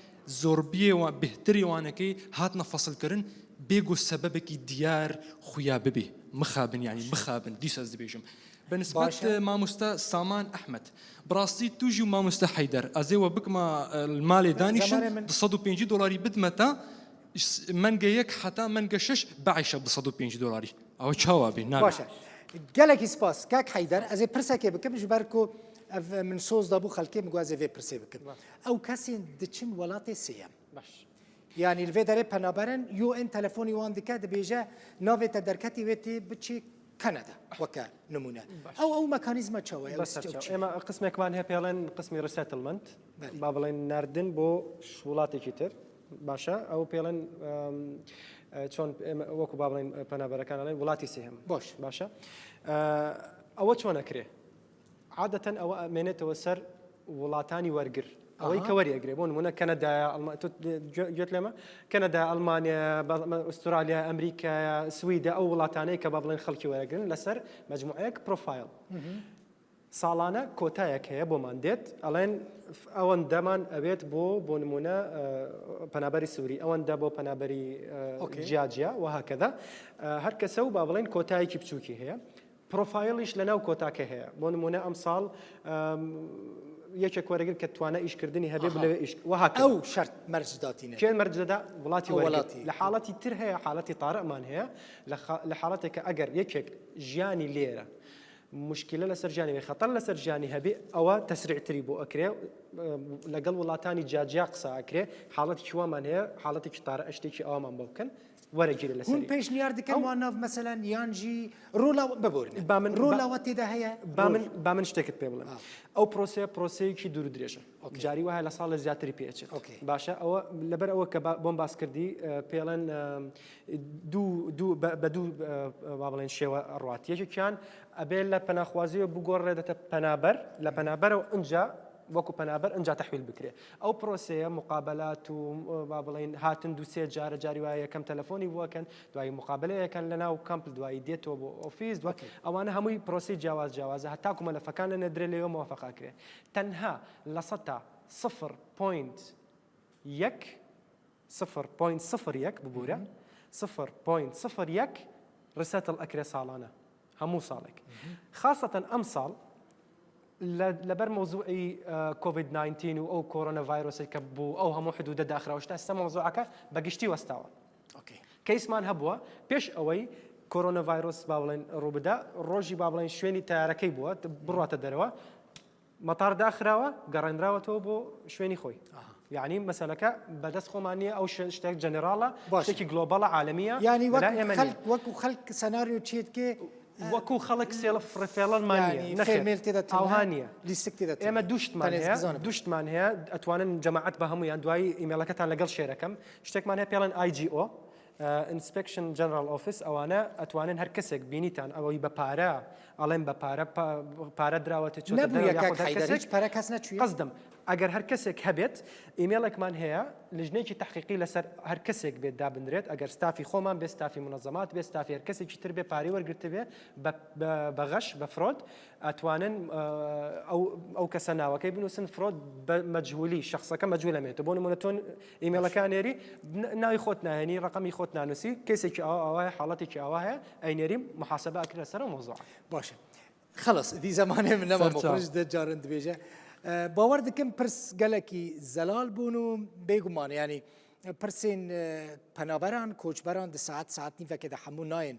زۆربیێ وان بێهترێ وانەکەی هاتنە فەسل کردن بێگو سەبەبێکی دیار خویا ببێ مخابن یعنی مخابن دیس ئەز دبێژم بە نسبەت مامۆستا سامان ئەحمەد بڕاستی توژی و مامۆستا حەیدەر ئەزێ وە بکمە مالێ دانیشن 250 دۆلاری بدمە تا مەنگە یەک حتا مەنگە شەش بەعیشە 250 دۆلاری ئەوە چاوا بێ نابێ. باشە gelekî spas kak Heyder ez ê pirsekê bikim ji ber ku ev min soz dabû xelkê min got ez ê vê pirsê bikim. Ew kesên diçin welatê sêyem. Yanî li vê derê penaberin UN telefonî wan dike dibêje navê te derketî wê tê biçê Kanada weke nimûne. Ew ew mekanîzma çawa ye? ئێمە قسمێکمان هەیە پێڵێن قسمی resettlement با بڵێن ناردن بۆ وڵاتێکی تر باشە ئەو پێڵێن چۆن وەکو با بڵێن پەنابەرەکان ئەڵێن وڵاتی سێهەم باش باشە ئەوە چۆن ئەکرێ عادەتەن ئەوە ئەمێنێتەوە سەر وڵاتانی وەرگر ئەوەی کە وەری ئەگرێ بۆ نمونە کەنەدایە گوێت لێمە کەنەدا ئەڵمانیا ئوسترالیا ئەمریکا سویدە ئەو وڵاتانەی کە با بڵێن خەڵکی وەرەگرن لەسەر مجموعەیەک پرۆفایل ساڵانە کۆتایەک هەیە بۆمان دێت ئەڵێن ئەوەندەمان ئەوێت بۆ بۆ نمونە پەنابەری سووری ئەوەندە بۆ پەنابەری جیاجیا وهکذا هەر کەسە و با بڵێن کۆتایەکی بچووکی هەیە پرۆفایڵیش لەناو کۆتاکە هەیە بۆ نمونە ئەمساڵ یەکێک وەرەگر کە توانە ئیشکردنی هەبێ بلەوێ ئیش وهکذا ئەو شەرت مەرج داتینە کێ مەرج دەدا وڵاتی وڵاتی لە حاڵەتی تر هەیە حاڵەتی تارئمان هەیە لە حاڵەتێک کە ئەگەر یەکێک ژیانی لێرە. مشکلە لەسەر ژیانی بێ خەتەر لەسەر ژیانی هەبێ ئەوە تەسریعتری بۆ ئەکرێ لەگەڵ وڵاتانی جیاجیا قسە ئەکرێ حاڵەتێکی وامان هەیە حاڵەتێکی تارە شتێکی ئەومان بۆ بکەن وەرەگیرێ لەسەری. هون پێشنیار دکەن ئەو وان ناڤ مەسەلەن یان ژی ڕۆلا ببورنە با من با ڕۆلا وە تێدا هەیە با ڕۆل من با من شتێکت پێ بڵێم ئا. ئەو پرۆسەیە پرۆسەیەکی دوور و درێژە okay. جاری وایە لە ساڵێ زیاتری پێ ئەچێت okay. باشە ئەوە لەبەر ئەوە کە با بۆم باس کردی پێڵێن دوو دوو بە بە دوو با بڵێن شێوە ئەڕوات یەکێکیان ئەبێ لە پەناخوازیەوە بگۆڕێتە پەنابەر لە پەنابەرەوە ئینجا وەکو پەنابەر ئینجا تەحویل بکرێ ئەو پرۆسەیە مقابلات و با بڵێین هاتن دوو سێ جارە جاری وایە یەکەم تەلەفۆنی بۆکەن دوایی مقابلەیەکەن لە ناو کەمپ دوایی دێتەوە بۆ ئۆفیس دوای ئەوانە هەمووی پرۆسەی جیاواز جیاوازە هەتاکو مەلەفەکان نەدرێ لەوێ موافقە ئەکرێ تەنها لە سەتا سفر point یەک 0.01 ببورە 0.01 resettle ئەکرێ ساڵانە هەموو ساڵێک خاصەتەن ئەم ساڵ لەبەر مەوزوعی کۆڤید 19 و ئەو کۆرۆنە ڤایرۆسی کە بوو ئەو هەموو حدودە داخراوە شتا سە مەوزوعەکە بە گشتی وەستاوە کەیسمان هەبووە پێش ئەوەی کۆرۆنە ڤایرۆس با بڵێن ڕووبدا ڕۆژی با بڵێن شوێنی تارەکەی بووە بڕاتە دەرەوە مەتار داخراوە گەڕێنراوەتەوە بۆ شوێنی خۆی یعنی مەسەلەکە بەدەست خۆمان نییە ئەو شتێک جەنەراڵە شتێکی global ە عالەمیە یعنی وەک وەکو خەلک سەناریۆ چێت کێ وەکو خەڵک self referral مان نییە نەخێر ئاوها نییە ئێمە دوو شتمان هەیە دوو شتمان هەیە ئەتوانن جەماعەت بە هەموویان دوایی ئیمێڵەکەتان لەگەڵ share ەکەم شتێکمان هەیە پێڵێن IGO Inspection General Office ئەوانە ئەتوانن هەر کەسێک بینیتان ئەوەی بە پارە ئەڵێن بە پارە پارە دراوەتە چۆتە دەرەوە یاخود هەر کەسێک پارە کەس نەچوویە قەزدم ئەگەر هەر کەسێک هەبێت ئیمێڵێکمان هەیە لژنەیەکی تەحقیقی لەسەر هەر کەسێک بێت دابنرێت ئەگەر ستافی خۆمان بێ ستافی منەزەمات بێ ستافی هەر کەسێکی تر بێ پارەی وەرگرتبێ بە غەش بە fraud ئەتوانن ئەو ئەو کەسە ناوەکەی بنووسن fraud بە مەجهولی شخصەکە مەجهول ئەمێنێتەوە بۆ نمونە تۆ ئیمێڵەکە نێری ناوی خۆت ناهێنی ڕقمی خۆت نانووسی کەسێکی ئاوا ئاوایە حاڵەتێکی ئاوا هەیە ئەینێری محاسبە ئەکرێت لەسەر ئەو مەوزوعە باشە خەڵس دی زەمانێ من نەما بخۆش دە جارن دبێژە باوەڕ دکم پرس گەلەکی زەلال بوون و بێگومان ینی پرسên penaberan koçberan di saet saet nîvekê de hemû nayên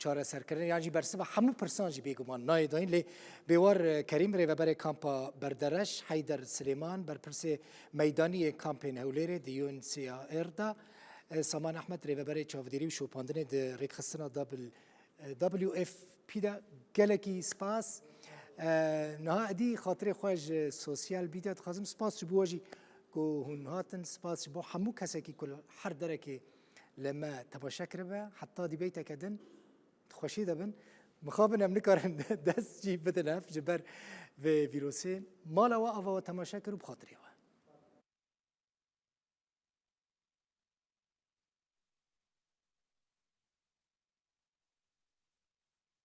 çareserkirin yan jî bersiva hemû pirsan jî bêguman nayê dayîn lê Bêwar Kerîm rêveberê kampa Berdereş Heyder Silêman berpirsê meydaniyê kampên Hewlêrê di UNHCR de Saman Ehmed rêveberê çavdêrî û şopandinê di rêkxistina WFP de gelekî spas. Niha edî xatirê xwe ji sosyal media dixwazim spas ji bo we jî ku hûn hatin spas ji bo hemû kesekî ku li her derekê li me temaşe kiribe heta dîbeyteke din di xweşiyê de bin. Mixabin em nikarin dest jî bidin hev ji ber vê vîrosê. Mala we ava we temaşe kir û bi xatirê we.